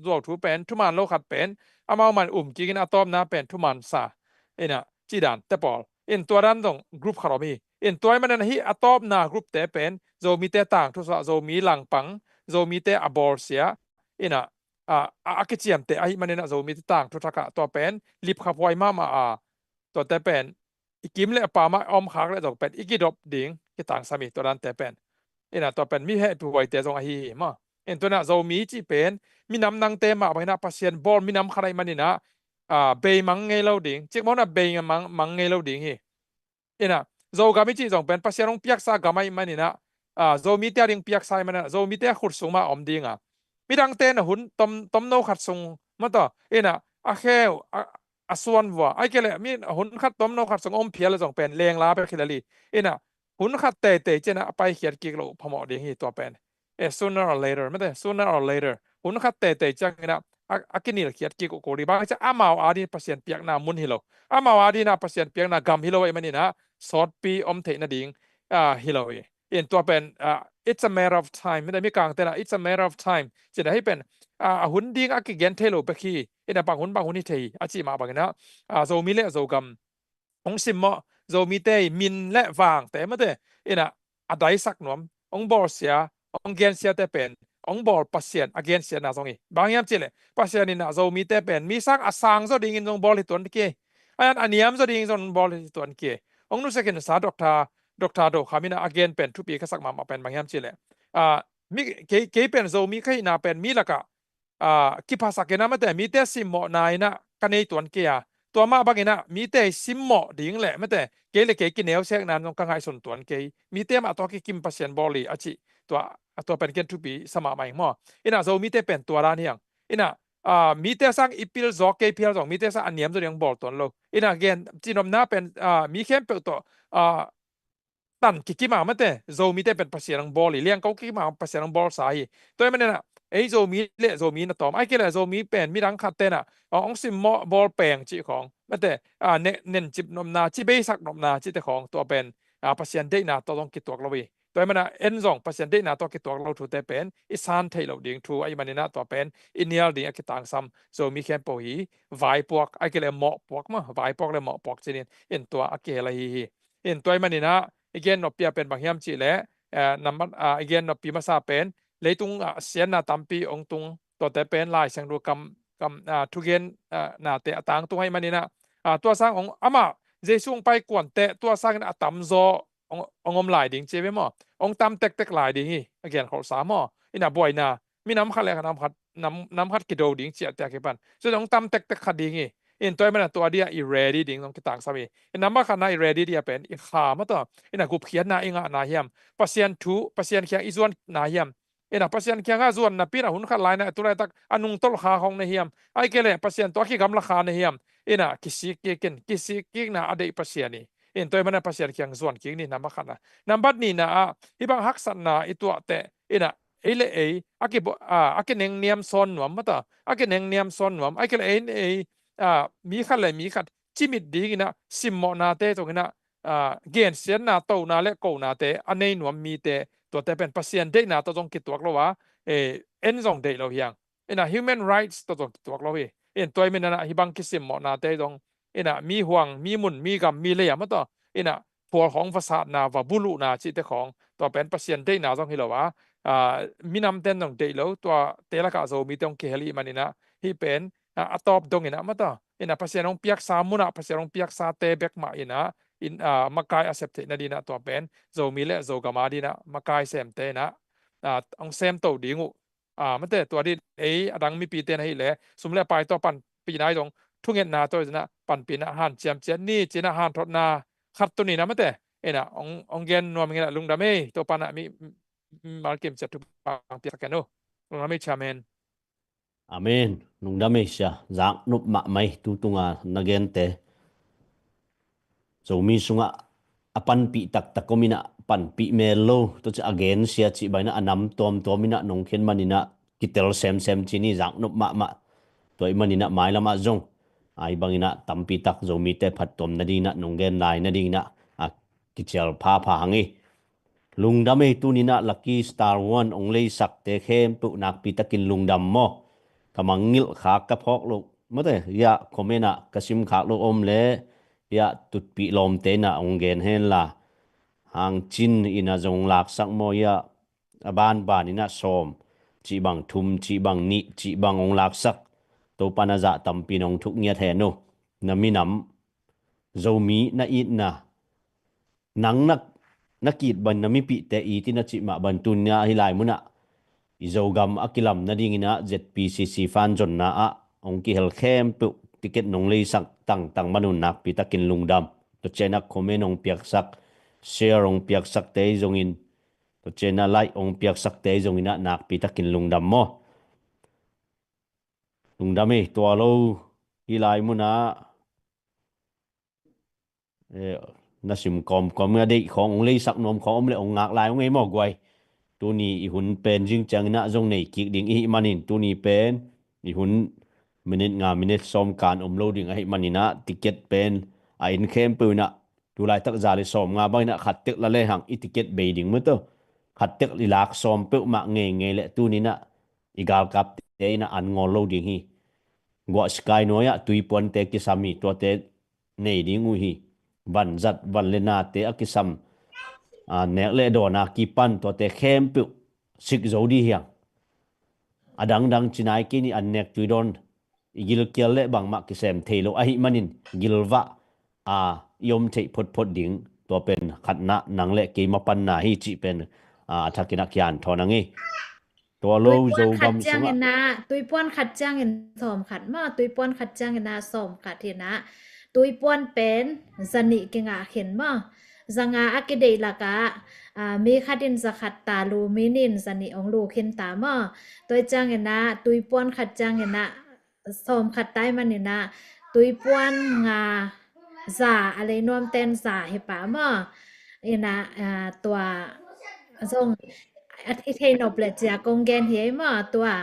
zuau thu pen, thuman lo khat pen, amau man um kik inah a tawpna pen thuman sa. Inah, ci dan te pawl. In tua dan zong group khat om hi. In tua ahih manin ahi a tawpna group te pen, Zomite tangthu sungah, Zomi langpang, Zomite a bawlsia, inah, a, a, a kiciamte ahih manin ah Zomite tangthu thakah tua pen, lipkhaphuai mahmah a, tuate pen, i kim le a pamah a om khak le zong pen, i kidop ding, kitangsam hi, tua dante pen. Inah tua pen, mi hehpihhuaite zong ahi hi maw. In tua inah Zomi cih pen, minam nangte mah bang inah Pasian bawl minam khat ahih manin ah, a, beimang ngei lo ding, cikmah inah beimang, mang ngei lo ding hi. Inah, Zogam i cih zong pen, Pasian hong piaksa gam ahih manin ah, a, Zomite a ding piaksa ahih manin ah, Zomite a khut sung mah a om ding a. Midangte inah hun tom, tomno khat sung, mataw, inah, a kheu, a, a suan vua. Ahih kei leh, mi hun khat tomno khat sung om phial le zong pen, lengla bek hi lel hi. Inah, hun khat teitei ciang inah a paikhiat kik loh phamawh ding hi tua pen. Eh, sooner or later, mate, sooner or later. Hun khat teitei ciang inah a, a kinilkhiat kik uh kul hi. Bang hang hiam cih leh amau a ding Pasian piakna mun hi lo. Amau a ding inah Pasian piakna gam hi lo ahih manin ah sawtpi om theih nading, ah, hi lo hi. In tua pen, ah, it's a matter of time. Mate, Mikangte inah, it's a matter of time. Ci inah hih pen, ah, a hun ding a kigen thei lo bek hi. Inah bang hun bang hun hi thei hi, a cih mah bang inah, ah, Zomi le Zogam hong simmawh, Zomite i min le vangte, mate, inah a daisak nuam, hong bawlsia, hong gensiate pen, hong bawl Pasian a gensiatna zong hi. Bang hiam cih leh, Pasian inah Zomite pen, mi sang a sang zaw dingin zong bawl hi tuan kei. A, a niam zaw dingin zong bawl hi tuan kei. Hong nusia khinsa Doctor, Doctor Do Kham inah a gen pen thupi ka sak mahmah pen bang hiam cih leh, a, mi, kei, kei pen Zomi ka hihna pen mi lakah, a, kiphasak inah, mate, mite simmawhna inah ka nei tuan kei a. Tua mah bang inah mite simmawh ding le, mate, kei le kei kineusekna in zong ka ngaihsun tuan kei. Mite mah tawh kikim Pasian bawl hi a cih. Tua, tua pen ken thupi sa mahmah ing maw. Inah Zomite pen tua dan hi hang. Inah, a, mite sang i pil zawk kei phial zong, mite sang a niam zaw ding hong bawl tuan lo. Inah gen, cihnopna pen, a, mi khempeuh tawh, a, tan kikim a, mate, Zomite pen Pasian hong bawl hi, liangko kikim a Pasian hong bawlsa hi. Tua ahih manin ah, ei Zomi le Zomi na tawm, ahih kei leh Zomi pen midang khatte inah, a, hong simmawh bawl peng cih khawng, mate, a, ne, nencip nopna, ci beisak nopna cihte khawng, tua pen, a, Pasian deihna tawh zong kituak lo hi. Tua ahih manin ah, en zong Pasian deihna tawh kituak lo thute pen i san theih loh ding thu ahih manin ah, tua pen i nial ding a kitangsam Zomi khempeuh hi. Vaipuak, ahih kei leh mawhpuak maw, vaipuak le mawhpuak ci-in, in tua a kihel ahi hi. In tua ahih manin ah, i gen noppi a pen bang hiam cih leh, eh, nambat, ah, i gen noppi masa pen, leitung ah siatna tampi hong tung, tuate pen Lai Siangtho kam, kam, ah, thugen, ah, nate a tangtung ahih manin ah, ah, tua sang hong, amah Jesu hong pai kuan teh, tua sangin a tamzaw hong, hong om lai ding ci ve maw. Hong tam tektek lai ding hi, a genkholhsa maw. Inah buaina, minam khat le nam khat, nam, nam khat kido ding ciahte a kipan. Cun hong tam tektek kha ding hi. In tua ahih manin ah tua dia i ready ding zong kitangsam hi. In nambat khatna i ready dia pen, i kha maw tua. Inah gupkhiatna i ngahna hiam. Pasian thu, Pasian kiang i zuanna hiam. Inah Pasian kiangah zuan napi inah hun khat lai inah tu laitak a nungtolh kha khawng na hiam. Ahih kei leh Pasian tawh a kigamla kha na hiam. Inah kisik kik in, kisik kikna a deih Pasian hi. In tua ahih manin ah Pasian kiang zuan kik ni, nambat khatna. Nambat nihna ah, hih bang haksatna i tuah teh, inah, ei le ei, a ki, a, a kinengniam sawn nuam maw tua, a kinengniam sawn nuam, ahih kei leh ei le ei, a, mi khat le mi khat, cimit ding inah, simmawhnate zong inah, a, gensiatna, tona le konate, a nei nuam mite, tuate pen Pasian deihna tawh zong kituak lo a, eh, en zong deih lo hiang. Ina human rights tawh zong kituak lo hi. In tua i min ina hibang kisimmawhnate zong ina mi huang, mi mun, mi gam, mi lei a maw tawh ina phual khawng va satna, va buluhna cihte khawng tua pen Pasian deihna zong hi lo a, ah, minamten zong deih lo, tua te lakah Zomite hong kihel i hih man ina hih pen, ah, a tawp dong ina maw tawh ina Pasian hong piaksa munah Pasian hong piaksate bek mah ina in, ah, makai a sep theih nadinah tua pen Zomi le Zogam a dinah makai semte ina, ah, hong semto ding uh. Ah, mate, tua din ei a dang mipite na hih le sum le pai tawh panpihna i zong thungetna tawh i zina panpihna han ciamciat ni cina han thotna khat tuni na mate. Ina hong, hong gen nuam ing ina lungdam ei, Topa na mi, mi, mi malkim ciat thupha hong piak ken uh. Lungdam ei, Chairman. Amen. Lungdam ei sia, zak nop mahmah ei tu tunga na gente. Zomi sungah a panpih taktak om ina panpih mel lo, tua ci a gen sia cih bang ina a nam tuamtuam ina nong khen man ina kitel semsem ci ni, zak nop mahmah. Tua i man ina mailamah zong a i bang ina tampi tak Zomite phattuam nading ina nong gen lai nading ina a kicial phapha hang ei. Lungdam ei, tuni ina Lucky Star One hong leisakte khempeuh nakpi takin lungdam maw. Ka mangngilh khak ka phawk loh mate, ia comment ah ka sim khak loh om le ia tutpih lawmte ina hong gen henla, hang cin ina zong laksak maw, ia a banban ina sawm cih bang, thum cih bang, nih cih bang hong laksak. Topa na zah tampi in hong thuk ngiat hen uh. Na minam Zomi na itna nang na, na ki-it bang na mipihte it ina cih mah bang tuni ina hih lai munah i Zogam a kilam nading ina Z P C C fan zonna ah hong kihel khempeuh ticket nong leisak tangtang man un nakpi takin lungdam. Tua ciang ina comment hong piaksak, share hong piaksakte zongin, tua ciang ina like hong piaksakte zong ina nakpi takin lungdam maw. Lungdam ei, tua lo hih lai munah, eh, na sim kawmkawm ina deih khawng hong leisak nuam khawng om le hong ngak lai hong ei maw guai. Tuni i hun pen zing ciang ina zong nei kik ding i hih manin tuni pen i hun minute nga, minute sawm kan om lo ding ahih man ina ticket pen a inn khempeuh ina tu laitak za le sawm nga bang ina khat tek la lehang i ticket bei ding maw tawh. Khat tek i lak sawm peuhmah ngeingei le tuni ina i galkapte ina an ngawl lo ding hi. Guah sikai nuai ah tuipuante kisam hi, tuate nei ding uh hi. Vanzat, van le nate a kisam, a, nek le dawn a kipan tuate khempeuh sik zo dih hiang. A dangdang ci nai kei ni, an nek tui dawn i gilkial le bangmah kisem thei lo ahih manin gilvah a i om theih photphot ding, tua pen khatna nang le kei mapanna hi cih pen, a, a thakin a kian thawn a ngei. Tua lo Zogam sungah. Tuipuan khat ciangin sawm khat maw, tuipuan khat ciangin a sawm khat hi ina. Tuipuan pen zanih kingah khin maw. Zanga a kideih lakah, a, mi khat in za khat ta lu, mi nih in zanih hong lu khin ta maw. Tua ciangin a tuipuan khat ciangin a sawm khat tai man ina tuipuan nga za a lei nuamten za hi pah maw. Ina, a, tua zong a i thei nop le cia kong gen hi ei maw. Tua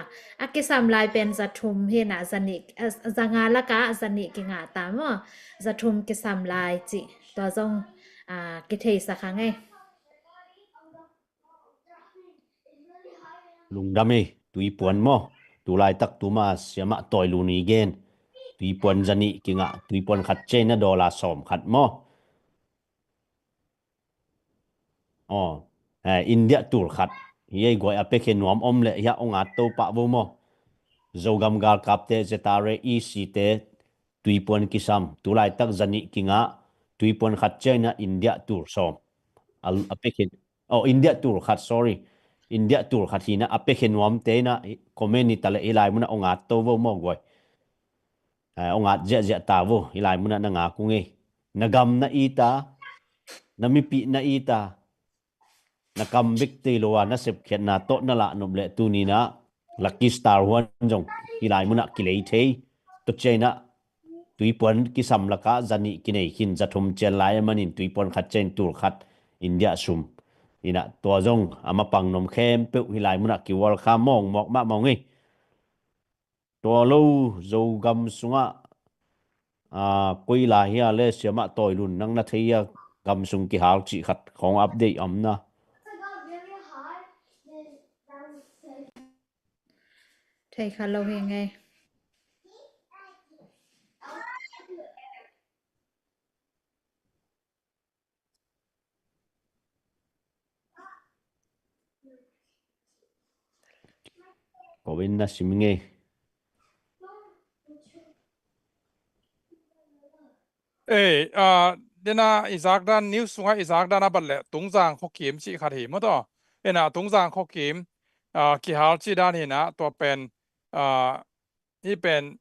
a kisam lai pen za thum hi ina zanih, a, zanga lakah zanih kingah ta maw. Za thum kisam lai cih tua zong, a, kitheisak hang ei. Lungdam ei, tuipuan maw. Tu laitak tuma siamah tawi lu ni gen. Tuipuan zanih kingah, tuipuan khat ciang ina dollar sawm khat maw. Aw, eh, India tul khat. Hi ei guai, a pekhe nuam om le hiah hong at to pah vo maw. Zogam galkapte, Z R A E C te, tuipuan kisam. Tu laitak zanih kingah, tuipuan khat ciang ina India tul sawm. A, a pekhe, oh, India tul khat, sorry. India tul khat hi ina a pekhe nuamte ina comment ni ta le hih lai munah hong at to vo maw guai. Eh, hong at ziahziah ta vo, hih lai munah na ngak uh ngei. Na gam na it a, na mipih na it a, na kam bek tei lo a na sepkhiatna tawh na lah nop le tuni ina Lucky Star One zong hih lai munah kilei thei. Tua ciang ina tuipuan kisam lakah zanih kinei khin, za thum ciang lai a manin tuipuan khat ciang tul khat India sum. Ina tua zong a mapang nuam khempeuh hih lai munah ki-welcome mawngmawk mahmah ung ei. Tua lo Zogam sungah, a, koi lai hia le siamah tawi lun nang na thei a gam sung kihal cih khat khawng update om na. Thei kha lo hi ngei. Ko in na sim ngei. Ei, ah, dena i zakdan, news sunga i zakdan a bat le Tungzang khuakim cih khat hi maw taw. Ina Tungzang khuakim, ah, kihal cih dan hina, tua pen, ah, hi pen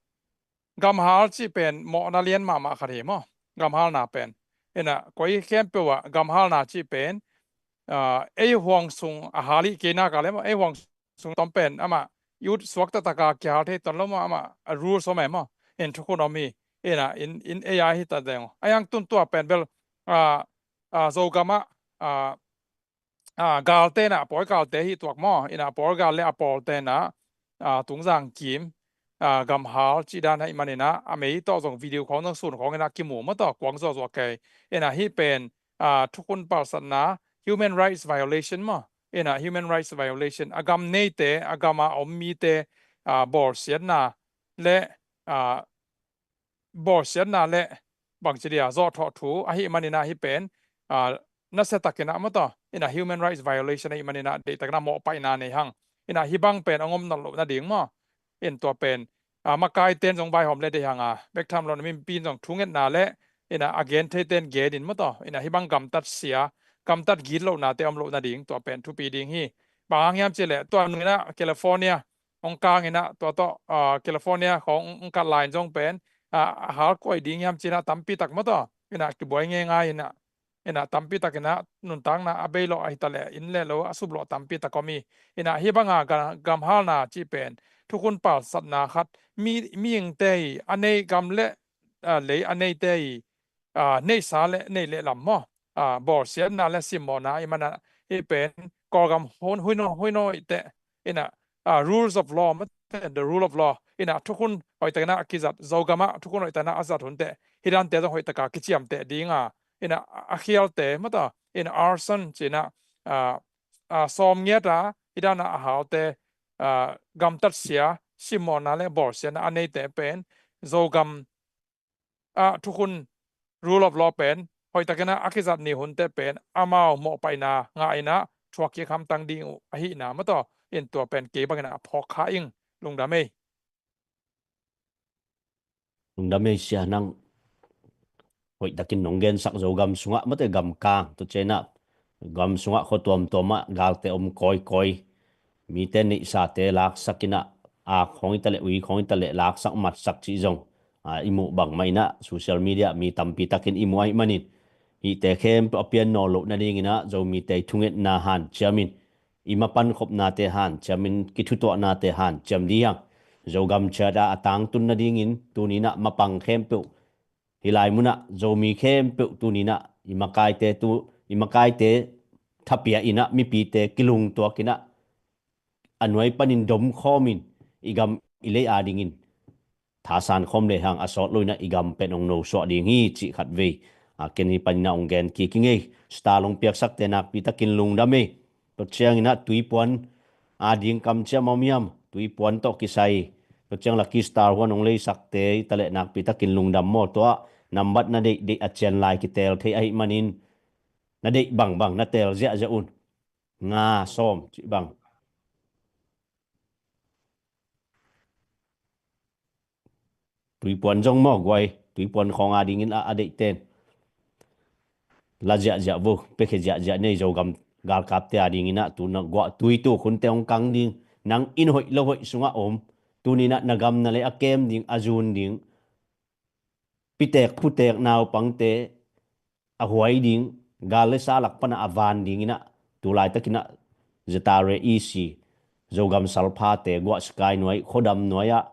gamhal cih pen mawhna lian mahmah khat hi maw. Gamhalna pen. Ina koi khempeuh ah gamhalna cih pen, ah, ei huang sung a hal hi kei nak a le maw, ei huang sung tom pen amah youth suak taktak a kihal thei ton lo maw, amah a rule som e maw. In thukhun om hi. Ina in, in ei a hi ta deng. A yang tun tua pen bel, ah, ah, Zogam ah, ah, ah, galte na, Pawi galte hi tuak maw. Ina Pawi gal le a pawlte na, ah, Tungzang kim, ah, gamhal cih dan ahih manin ah, a mei tawh zong video khawng zong sun khawng ina kimu maw taw, kuang zuahzuah kei. Ina hi pen, ah, thukhun palsatna, human rights violation maw. Ina human rights violation, a gam neite, a gam a om mite, ah, bawlsiatna le, ah, bawlsiatna le bangci dia zawhthawh thu ahih manin ah hi pen, ah, nasia takin ah maw taw, ina human rights violation ahih manin ah deihtakin ah mawhpaihna nei hang. Ina hi bang pen a ngom nawn loh nading maw. In tua pen, ah, makaiten zong vaihawm le deih hang a, bek tham lo na mimpi in zong thungetna le, ina a gen theiten gen in maw taw, ina hi bang gamtat sia, gamtat git lohnate om loh nading, tua pen thupi ding hi. Bang hang hiam cih le tua nung ina California hong kang ina, tua tawh, ah, California khawng hong kat lai in zong pen, ah, a hal koi ding hiam cih ina tampi tak maw taw, ina kibuai ngeingai ina, ina tampi tak ina nuntakna a bei lawh ahi ta le, inn le lo a sup lawh tampi tak om hi. Ina hi banga ga-, gamhalna cih pen thukhun palsatna khat, mi, mihingte hi a nei gam le, ah, lei a neite hi, ah, neihsa le nei le lam maw, ah, bawlsiatna le simmawhna ahih manin ah hi pen Kawlgam hun huino huino ite ina, ah, rules of law maw te, the rule of law ina thukhun hoihtakin ah a kizat, Zogam ah thukhun hoihtakin ah a zat hun te hi dante zong hoihtaka kiciamteh ding a, ina a khialte maw taw, ina arson cih ina, ah, ah, sawm ngiat a hi dan a a halte, ah, gamtat sia, simmawhna le bawlsiatna a neite pen Zogam ah thukhun rule of law pen hoihtakin ah a kizat ni hunte pen amau mawhpaihna ngah ina thuak kik hamtang ding uh ahihna maw taw, in tua pen kei bangin ah a phawk kha ing. Lungdam ei. Lungdam ei sia, nang hoihtakin nong gensak Zogam sungah maw te, gamkang, tua ciang ina gam sungah khua tuamtuam ah galte om kawikawi, mite neihsate laksak ina, ak khawng hi ta le, ui khawng hi ta le, laksak matsak cih zong, ah, i muh bangmah ina social media mi tampi takin i muh ahih manin, hihte khempeuh a pian nawn loh nading ina Zomite thungetna hanciam in, i mapan khopnate hanciam in, kithutuahnate hanciam dih hang. Zogam ciat a a tangtun nadingin tuni ina mapang khempeuh, hih lai mun ah Zomi khempeuh tuni ina i makaite tu, i makaite thapia ina mipite kilungtuak ina a nuai panin domkhawm in i gam i lei adingin thasan khawm le hang, a sawt lo ina i gam pen hong nosuah ding hi cih khat vei, a, ken hi panin ah hong gen kik ing ei. Star long piaksakte nakpi takin lungdam ei. Tua ciang ina Tuipuan ading kamciam a om hiam, Tuipuan tawh kisai, tua ciang Lucky Star huan hong leisakte hi ta le nakpi takin lungdam maw. Tua nambat na deih deih a cian lai kitel thei ahih manin na deih bangbang na tel ziahziah un. Nga sawm cih bang. Tuipuan zong maw guai, Tuipuan khawng adingin a, a deihten la ziahziah vo, piakhia ziahziah nei. Zogam galkapte adingin ah tu na guah tui tu khunte hong kang ding, nang in hoih lo hoih sungah om, tuni ina na gam na lei a kem ding, a zun ding, pitek putek naupangte a huai ding, gal le sa lak pana a van ding ina, tu laitakin ah Zatare E C, Zogam salphate guah Sky nuai, khuadam nuai ah,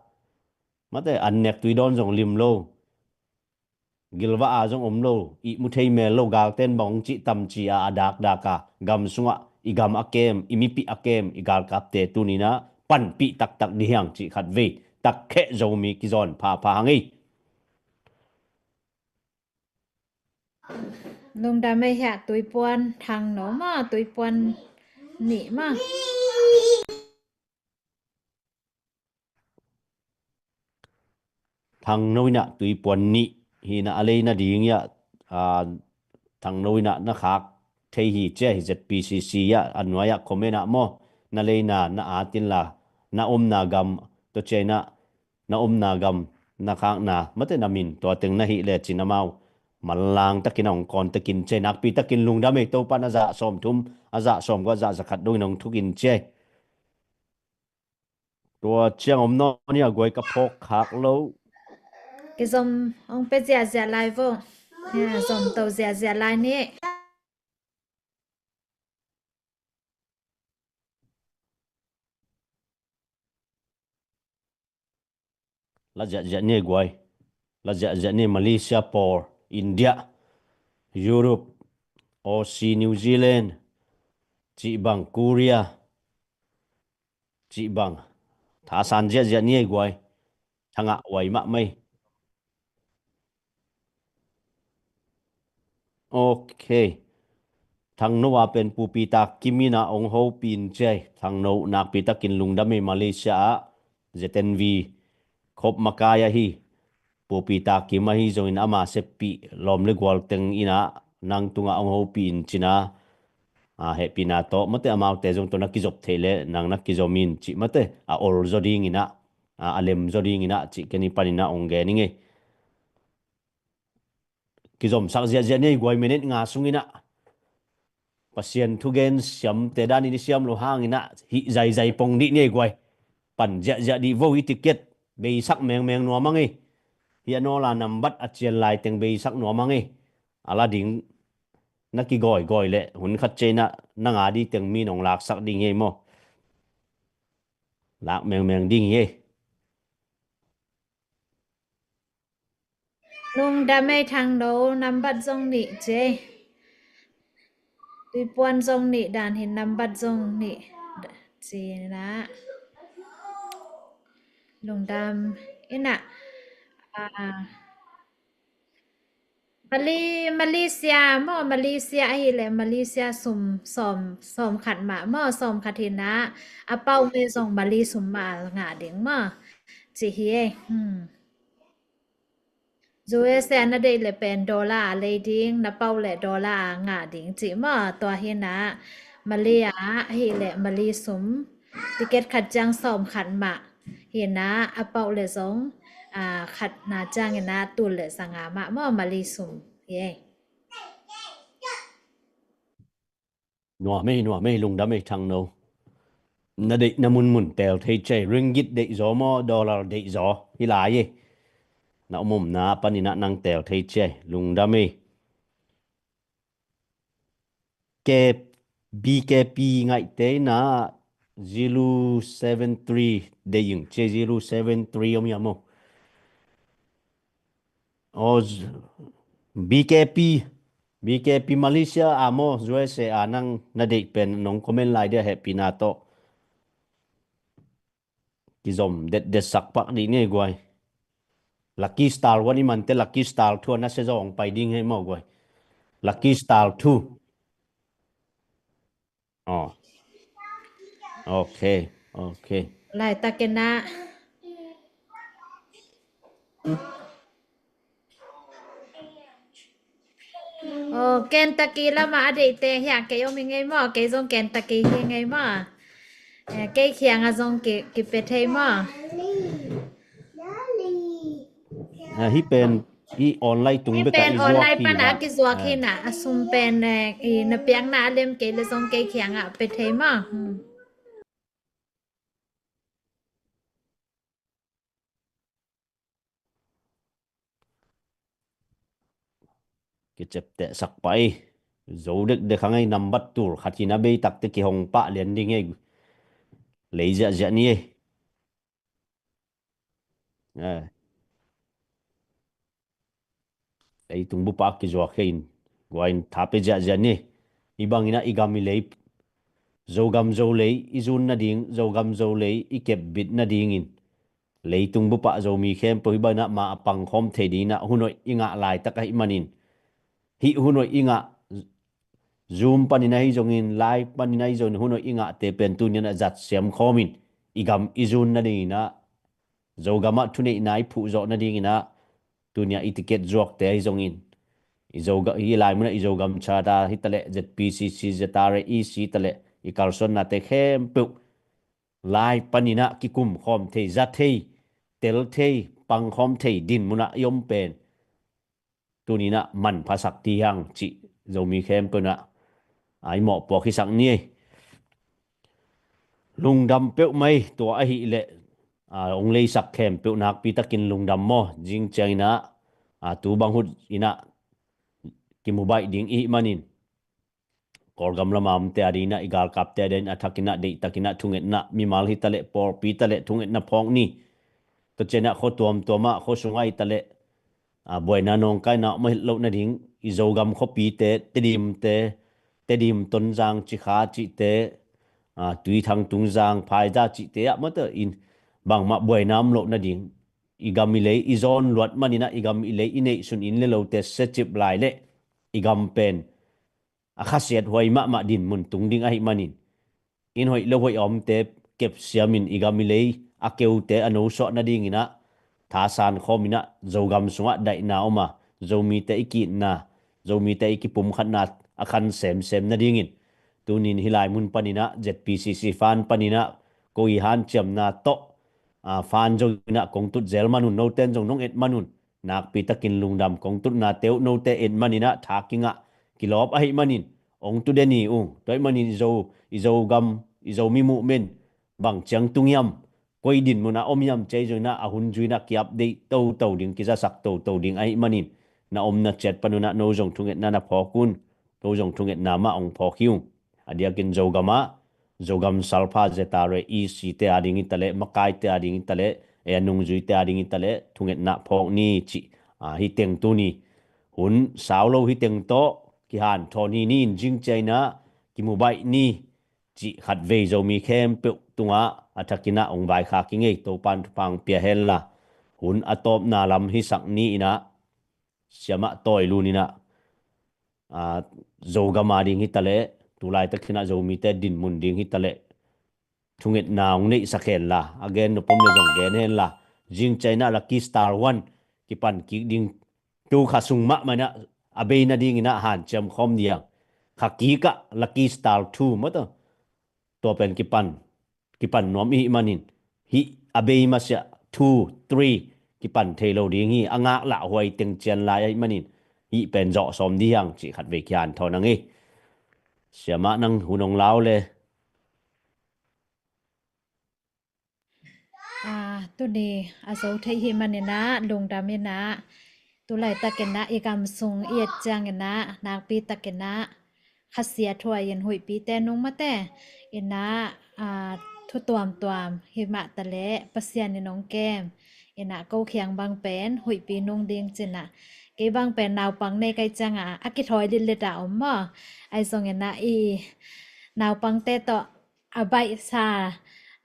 mate, an nek tui dawn zong lim lo, gilva a zong om lo, ihmu thei mel lo, galten bang hong cih tam ci a, a dakdak a gam sungah i gam a kem, i mipih a kem, i galkapte tuni ina panpih taktak dih hang cih khat vei. Takkheh Zomi kizawn phapha hang ei. Lungdam ei hia, Tuipuan thang no maw, Tuipuan nih maw. Thangno in ah Tuipuan nih hi in ah, a lei nading hi ah, a, Thangno in ah na khak thei hi ci a, hi Z P C C hi ah, a nuai ah comment ah maw, na leina na at inla, na omna gam, tua ciang in ah na omna gam, na khakna, mate na min, tua teng na hih lecin amau manlang takin a hong contact in ci a, nakpi takin lungdam ei, Topa'n a zah sawmthum, a zah sawmkua, a zah zakhat dongin hong thuk in ci a. Tua ciang om nawn hi a guai, ka phawk khak lo. Kizom hong pia ziahziah lai vo. Ya, zom to ziahziah lai ni. La ziahziah ni ei guai. La ziahziah ni ei, Malaysia pawl, India, Europe, Aussie, New Zealand, cih bang Korea, cih bang. Thasan ziahziah ni ei guai. Thangah huai mahmah ei. Ok. Thangno a pen Pu Peter Kim in ah hong hopih in ci a. Thangno nakpi takin lungdam ei, Malaysia ah Z N V khop makai ahi Pu Peter Kim ahi zongin ama seppih lawm le gual teng in ah nang tungah hong hopih in ci in ah, a, hehpihna tawh, mate, amaute zong tawh na kizop theih leh nang na kizom in cih, mate, a ol zaw ding in ah, a, a lem zaw ding in ah cih ken i pan in ah hong gen ing ei. Kizomsak ziahziah ni ei guai, minute nga sung in ah. Pasian thugen siamte danin i siam loh hang in ah hih zaizai pong dih ni ei guai. Pan ziahziah dih vo, i ticket beisak mengmeng nuam ing ei. Hih a nawl a nambat a cian lai teng beisak nuam ing ei. A la ding na kigawigawih leh hun khat ciang in ah na nga dih teng mi'n hong laksak ding hi ei maw. Lak mengmeng ding hi ei. Lungdam ei, Thangno nambat zong nih ci ei. Tuipuan zong nih dan hi in, nambat zong nih ci in ah. Lungdam in ah. A, Mali, Malaysia maw, Malaysia ahih leh Malaysia sum sawm, sawmkhat mah maw, sawmkhat hi in ah, a pau me zong Mali sum mah a ngah ding maw, ci hi ei. Hmm. U S A na deih leh pen dollar a lei ding, na pau leh dollar a ngah ding cih maw, tua hi in ah, Mali ah ahih leh Mali sum, ticket khat ciang sawmkhat mah hi in ah, a pau leh zong, a, khatna ciang in ah tul leh zanga mah maw, Mali sum hi ei. Nuam ei, nuam ei, lungdam ei Thangno. Na deihna munmun teel thei ci ei, ringgit deihzaw maw, dollar deihzaw hi lai ei. Na om omna panin ah nang teel thei ci ei, lungdam ei. K, B K P ngaihte in ah zero seven three deih ing ci ei, zero seven three om hiam maw? Aw, z-, B K P, B K P Malaysia a maw, U S A a nang na deih pen nong comment lai dia hehpihna tawh. Kizom detdet sak pak dih ni ei guai. Lucky Star one i mante Lucky Star two a na se zawng pai ding hi ei maw guai. Lucky Star two. Aw. Ok, ok. Laitak in ah. Aw, Kentucky lamah a deihte hiah kei om ing ei maw, kei zong Kentucky hi ing ei maw. Eh, kei kiangah zong ki, kipia thei maw. Ah, hih pen, hih online tung bekah pen i zuak online hi pan ah a kizuak hi in ah, a sum pen, eh, i na piakna a lem kei leh zong kei kiangah pia thei maw. Hmm. Kiciaptehsak pah ei. Zo dekdek hang ei, nambat tul khat hi in ah bei takte kihong pah lian ding ei. Lei ziahziah ni ei. Eh. Leitung bup ah kizuak hi in, guai in tha pia ziahziah ni. Hih bangin ah i gam i lei, Zogam Zolei i zun nading, Zogam Zolei i kepbit nadingin leitung bup ah Zomi khempeuh hih bangin ah ma a pangkhawm thei dingin ah hun hoih i ngah laitak ahih manin, hih hun hoih i ngah, Zoom panin ahi zongin, live panin ahi zongin, hun hoih i ngahte pen tuni in ah zat siam khawmin i gam i zun nadingin ah Zogamah thuneihna i phuh zawh nadinginah tunia i ticket zuakte ahi zongin, i Zoga-, i lai munah i Zogam Charter hitaleh, Z P C C, Z R A E C hitaleh, i kalsuannate khempeuh lai paninah kikum khawm thei, za thei, tel thei, pang khawm thei din munah i om pen tuninah manphasak ti hang cih Zomi khempeuh inah a i mawhpuak hisak ni ei. Lungdam peuhmah ei, tua ahileh a, hong leisak khempeuh nakpitakin lungdam maw. Zing cianginah a, tu bang hut inah kimu baih ding ihih manin Kawlgam lama omte a dinginah, i galkapte a dinginah, a thakinah, deihtakinah thungetna, mimal hitaleh, pawlpi taleh thungetna phawk ni. Tua cianah khua tuamtuamah, khua sungah hitaleh a, buaina nawngkaina om a hilh loh nading, i Zogam khuapite, Tedimte, Tedim, Tonzang, Cikha cihte, a, Tuithang, Tungzang, Phaiza cihte ah mawtaw in bangmah buaina om loh nading, i gam i lei i zawn luat maninah, i gam i lei i neihsun in le lote siacip lai leh i gam pen a khasiat huai mahmah dinmun tung ding ahih manin, in hoih lo hoih a omte kepsiamin, i gam i lei a keute a nosuah nadinginah thasan khawminah Zogam sungah daihna om a, Zomite i ki-itna, Zomite i kipumkhatna a khan semsem nadingin, tunin hih lai mun paninah, Z P C C fan paninah ko i hanciamna tawh a, fan zonginah kong tut zel manun, noten zong nong et manun nakpitakin lungdam. Kong tutnate uh note et maninah tha kingah, kilawp ahih manin hong tu den hi ung. Tua ahih manin i Zo, i Zogam, i Zomi movement bang ciang tung hiam, koi dinmun a om hiam ci-a i zonginah a hun zuinah ki-update toto ding, kizasak toto ding ahih manin, na omna ciat panunah no zong thungetna na phawk un. No zong thungetna mah hong phawk hi ung. A diakin Zogamah, Zogam Salpha, Z R A E C te a ding hitaleh, makaite a ding hitaleh, ei a nungzuite a ding hitaleh thungetna phawk ni cih, a, hih teng tuni hun sau lo hih teng tawh kihanthawn hi ni in, zing cianginah kimu baih ni cih khatvei Zomi khempeuh tungah a thakinah hong vaikhak hi ing ei. Topan thupha hong pia henla, hun a tawpna lam hisak ni inah, siamah tawi luninah, a, Zogam a ding hitaleh, tu laitakinah Zomite dinmun ding hitaleh thungetna hong neihsak henla, a gen nop om le zong gen henla, zing cianginah Lucky Star one kipan kik ding, tu kha sung mahmah inah a bei nadinginah hanciam khawm ding. Kha kikah Lucky Star two mawtaw, tua pen kipan, kipan nuam ihih manin, hih a bei masiah two, three kipan thei lo ding hi. A ngaklah huai teng cian lai ahih manin, hih pen zawh sawm ding hi hang cih khatvei kihanthawn hang ei. Siamah, nang hun hong lau le. A, tuni a zo thei hih maninah lungdam inah, tu laitakinah i gam sung i et cianginah nakpitakinah khasiathuai in huihpite nung mate inah, a, thu tuamtuam hih mah taleh Pasian in hong kem inah ko khiang bang pen huihpi nung ding cinah, kei bang pen naupang nei ka hih ciangah a kithawi litlit a om maw. Ahi zonginah i naupangte tawh a baihsa,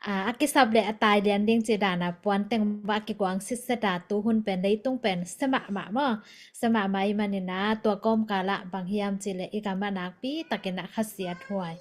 a, a kisap le a tai lian ding cih dana puan teng bah a kikuang sitset a, tu hun pen leitung pen sia mahmah maw. Sia mahmah ahih maninah tua kawmkalah bang hiam cihleh i gamah nakpitakinah khasiathuai,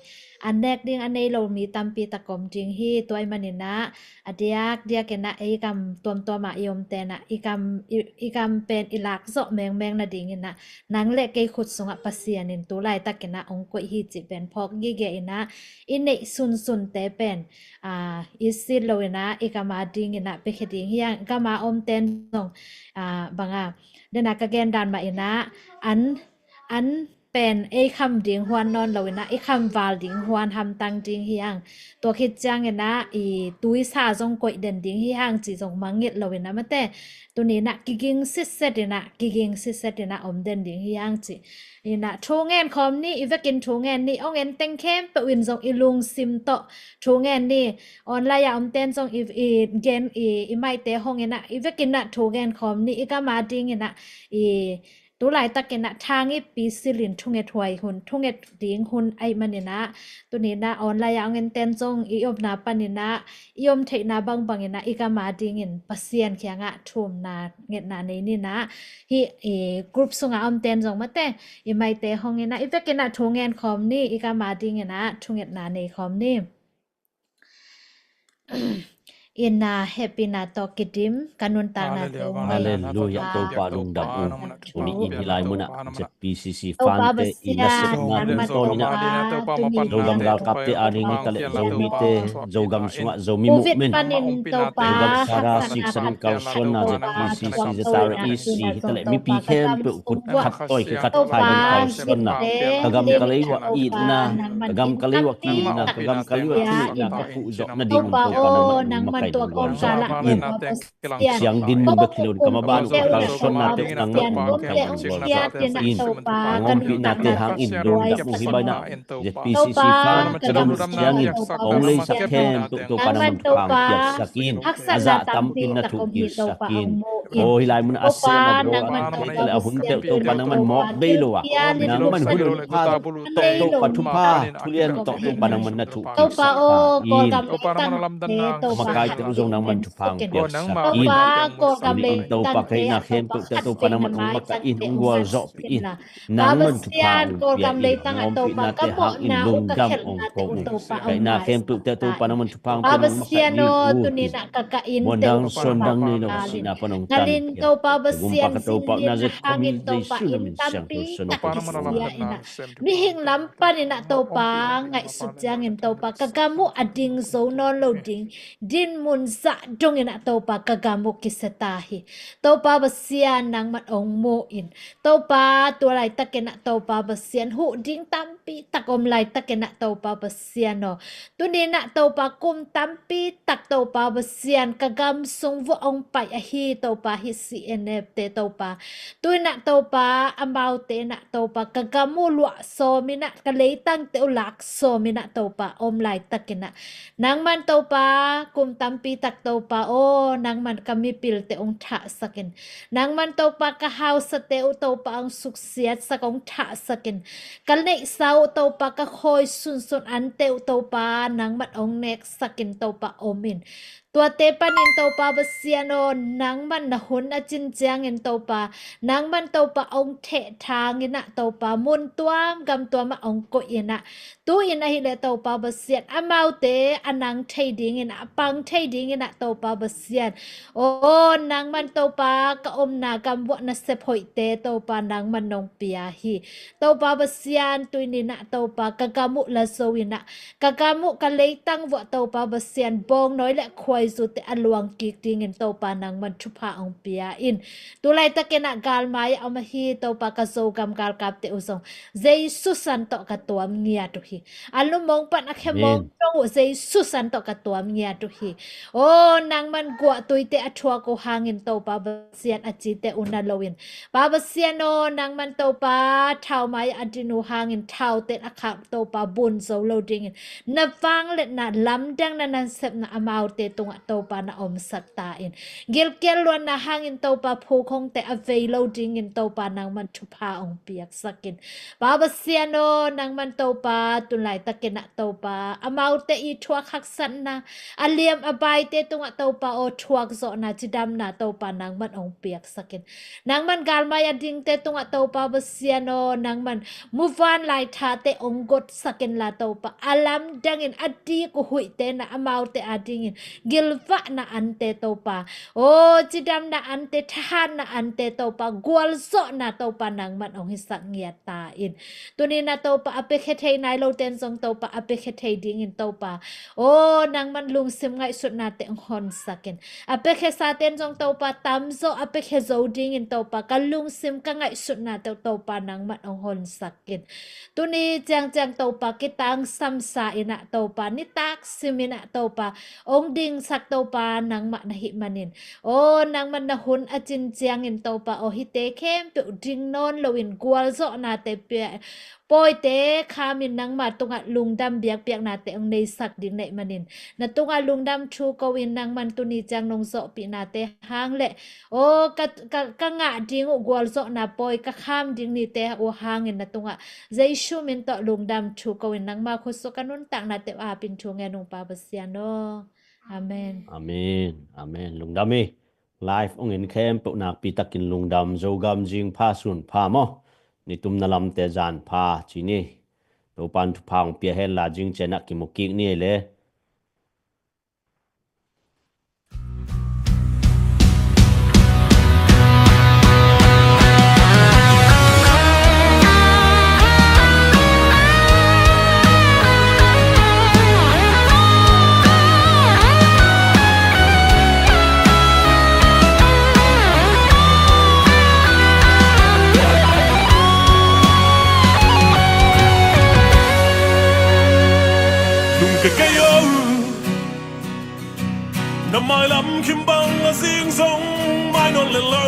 an nek ding a nei lo mi tampi tak om ding hi. Tua ahih maninah a diakdiakinah ei gam tuamtuamah i omte inah i gam, i, i gam pen i lak zawh mengmeng nadinginah nang le kei khut sungah Pasian in tu laitakinah hong koih hi cih pen phawk gige inah, i neih sunsunte pen, a, i sit loinah i gam a dinginah piakhia ding hi hang. Gam a omten zong, a, banga, dena ka gen dan mah inah an, an pen ei kham ding huan nawn loinah i khamval ding huan hamtang ding hi hang. Tua khit cianginah i tuisa zong koih den ding hi hang cih zong mangngilh loinah mate, tuninah kiging sitset inah, kiging sitset inah om den ding hi hang cih. Inah thu ngen khawm ni, i vekin thu ngen ni, hong en teng khempeuh in zong i lungsim tawh thu ngen ni. Online a omten zong i, i gen, i, i maite hong inah i vekinah thu ngen khawm ni. I gam a dinginah i tu laitakinah thangippi silin thungethuai hun, thunget ding hun ahih maninah, tuninah online a hong enten zong i omna paninah, i om theihna bangbanginah i gam a dingin Pasian kiangah thumna ngetna nei ninah, hih i group sunga omten zong mate, i maite hong inah i vekinah thu ngen khawm ni, i gam a dinginah thungetna nei khawm ni. Ina hehpihna tawh kidim ka nuntakna teng. Halleluiah, Topa lungdam ung. Tuni in hih lai munah Z P C C fante i nasepna tungtawn inah Zogam galkapte ading hitaleh Zomite, Zogam sungah Zomi movement, Zogam Sara siksan in kalsuanna Z P C C, Zatara E C hitaleh mipi khempeuh kut khat tawi kikhat thaidam kalsuanna, ka gam ka lei uah itna, ka gam ka lei uah ki-itna, ka gam ka lei uah thuneihna ka khuh zawh nading un Topa nangman makaih un gualzawh in. Siang din mun bek hi lo in ka maban uh ka kalsuannate uh nangman un makaih un gualzawh in. Hong ompihnate hangin lungdam ung. Hih bainah Z P C C fan ka dam siangin hong leisak khempeuh Topa nangman thupha hong piaksak in. A zah tampi na thuhkiksak in. Aw hih lai munah a sem a bawl a thei taleh a hun teuh Topa nangman mawk bei lo a, nangman hun hun pha tawh Topa thupha thulian tawh Topa nangman na thuhkiksak ta in. Makaite uh zong nangman thupha hong piaksak in. Tuni in Topa ka hihna khempeuhte Topa nangman hong makaih in, hong gualzawhpih in. Nangman thupha hong pia in. Hong ompihnate hangin lungdam hong ko ung. Ka hihna khempeuhte Topa nangman thupha hong pia in, hong makaih in. Muan dang suan dang nei lo sihna pan hong tan pia. Ka gumpa ka Topa uh Nazareth khua mi Jesu na min siangtho suan hong ko ung. Mihing lam panin ah Topa ngaihsut ciangin Topa ka gam uh a ding zo nawn lo ding, dinmun zah dongin ah Topa ka gam uh kisia ta hi. Topa Pasian nangman hong mu in. Topa tua laitakin ah Topa Pasian huh ding tampi tak om laitakin ah Topa Pasian aw. Tuni in ah Topa kum tampi tak Topa Pasian ka gam sung vuah hong pai ahi Topa hih C N F te Topa. Tu in ah Topa amaute in ah Topa ka gam uh luah sawm in ah ka leitangte uh lak sawm in ah Topa om laitakin ah nangman Topa kum tampi tak Topa aw nangman ka mipilte hong thahsak in. Nangman Topa ka hausate uh Topa hong suksiatsak hong thahsak in. Ka neihsa uh Topa ka khawi sunsun ante uh Topa nangman hong neksak in Topa om in. Tuate panin Topa Pasian aw nangman na hun a cin ciangin Topa nangman Topa hong thehthang in ah Topa mun tuam gam tuam ah hong koih in ah tu in ahileh Topa Pasian amaute a nang thei dingin a pang thei dingin ah Topa Pasian aw nangman Topa ka omna gam vuah nasep hoihte Topa nangman nong pia hi. Topa Pasian tu in ah Topa ka gam uh la zo in ah ka gam uh ka leitang vuah Topa Pasian bawngnawi le khuaizute a luang kik dingin Topa nangman thupha hong pia in. Tu laitakin ah galmai a om ahi Topa ka Zogam galkapte uh zong Jesu san tawh ka tuam ngiat uh hi. A lungmong pan a khemong dong uh Jesu san tawh ka tuam ngiat uh hi. Aw nangman guahtuite a thuak uh hangin Topa Pasian a cite uh na lo in. Pa Pasian aw nangman Topa thaumai a din uh hangin thauten a khak Topa bun zo lo dingin na vangliatna lamdang na nasepna amaute tungah Topa na omsak ta in. Gilkial luanna hangin Topa phukhongte a vei lo dingin Topa nangman thupha hong piaksak in. Pa Pasian aw nangman Topa tun laitakin ah Topa amaute i thuak haksatna a liam a baite tungah Topa aw thuak zawhna cidamna Topa nangman hong piaksak in. Nangman galmai a dingte tungah Topa Pasian aw nangman muvanlai thate hong gotsak inla Topa a lamdangin a dik uh huihte na amaute adingin gilvahna ante Topa aw cidamna ante thahatna ante Topa gualzawhna Topa nangman hong hisak ngiat ta in. Tuni in ah Topa a piakhia thei nai loten zong Topa a piakhia thei dingin Topa aw nangman lungsim ngaihsutnate hong honsak in. A piakhia saten zong Topa tamzaw a piakhia zo dingin Topa ka lungsim ka ngaihsutnate uh Topa nangman hong honsak in. Tuni ciangciang Topa kitangsam sa in ah Topa nitak sim in ah Topa hong dingsak Topa nangmah na hih manin aw nangman na hun a cin ciangin Topa aw hihte khempeuh ding nawn loin gualzawhnate pia pawite khamin nangma tungah lungdam biakpiaknate hong neisak ding na hih manin na tungah lungdam thu ko in nangman tuni ciang nong zawhpihnate hang le aw ka, ka, ka ngah ding uh gualzawhna pawi ka kham ding nite uh hangin na tungah Jesu min tawh lungdam thu ko in nangma khutsuk ka nuntaknate uh apin thu ngen ung Pa Pasian aw. Amen. Amen. Amen. Lungdam hi. Live hong en khempeuh nakpi takin lungdam. Zogam zing pha sun pha maw. Nitumna lamte zan pha ci ni. Topan thupha hong pia hen la zing cianah kimu kik ni ei le. Kim bang a zing zong mai nawn lel lo.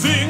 Zing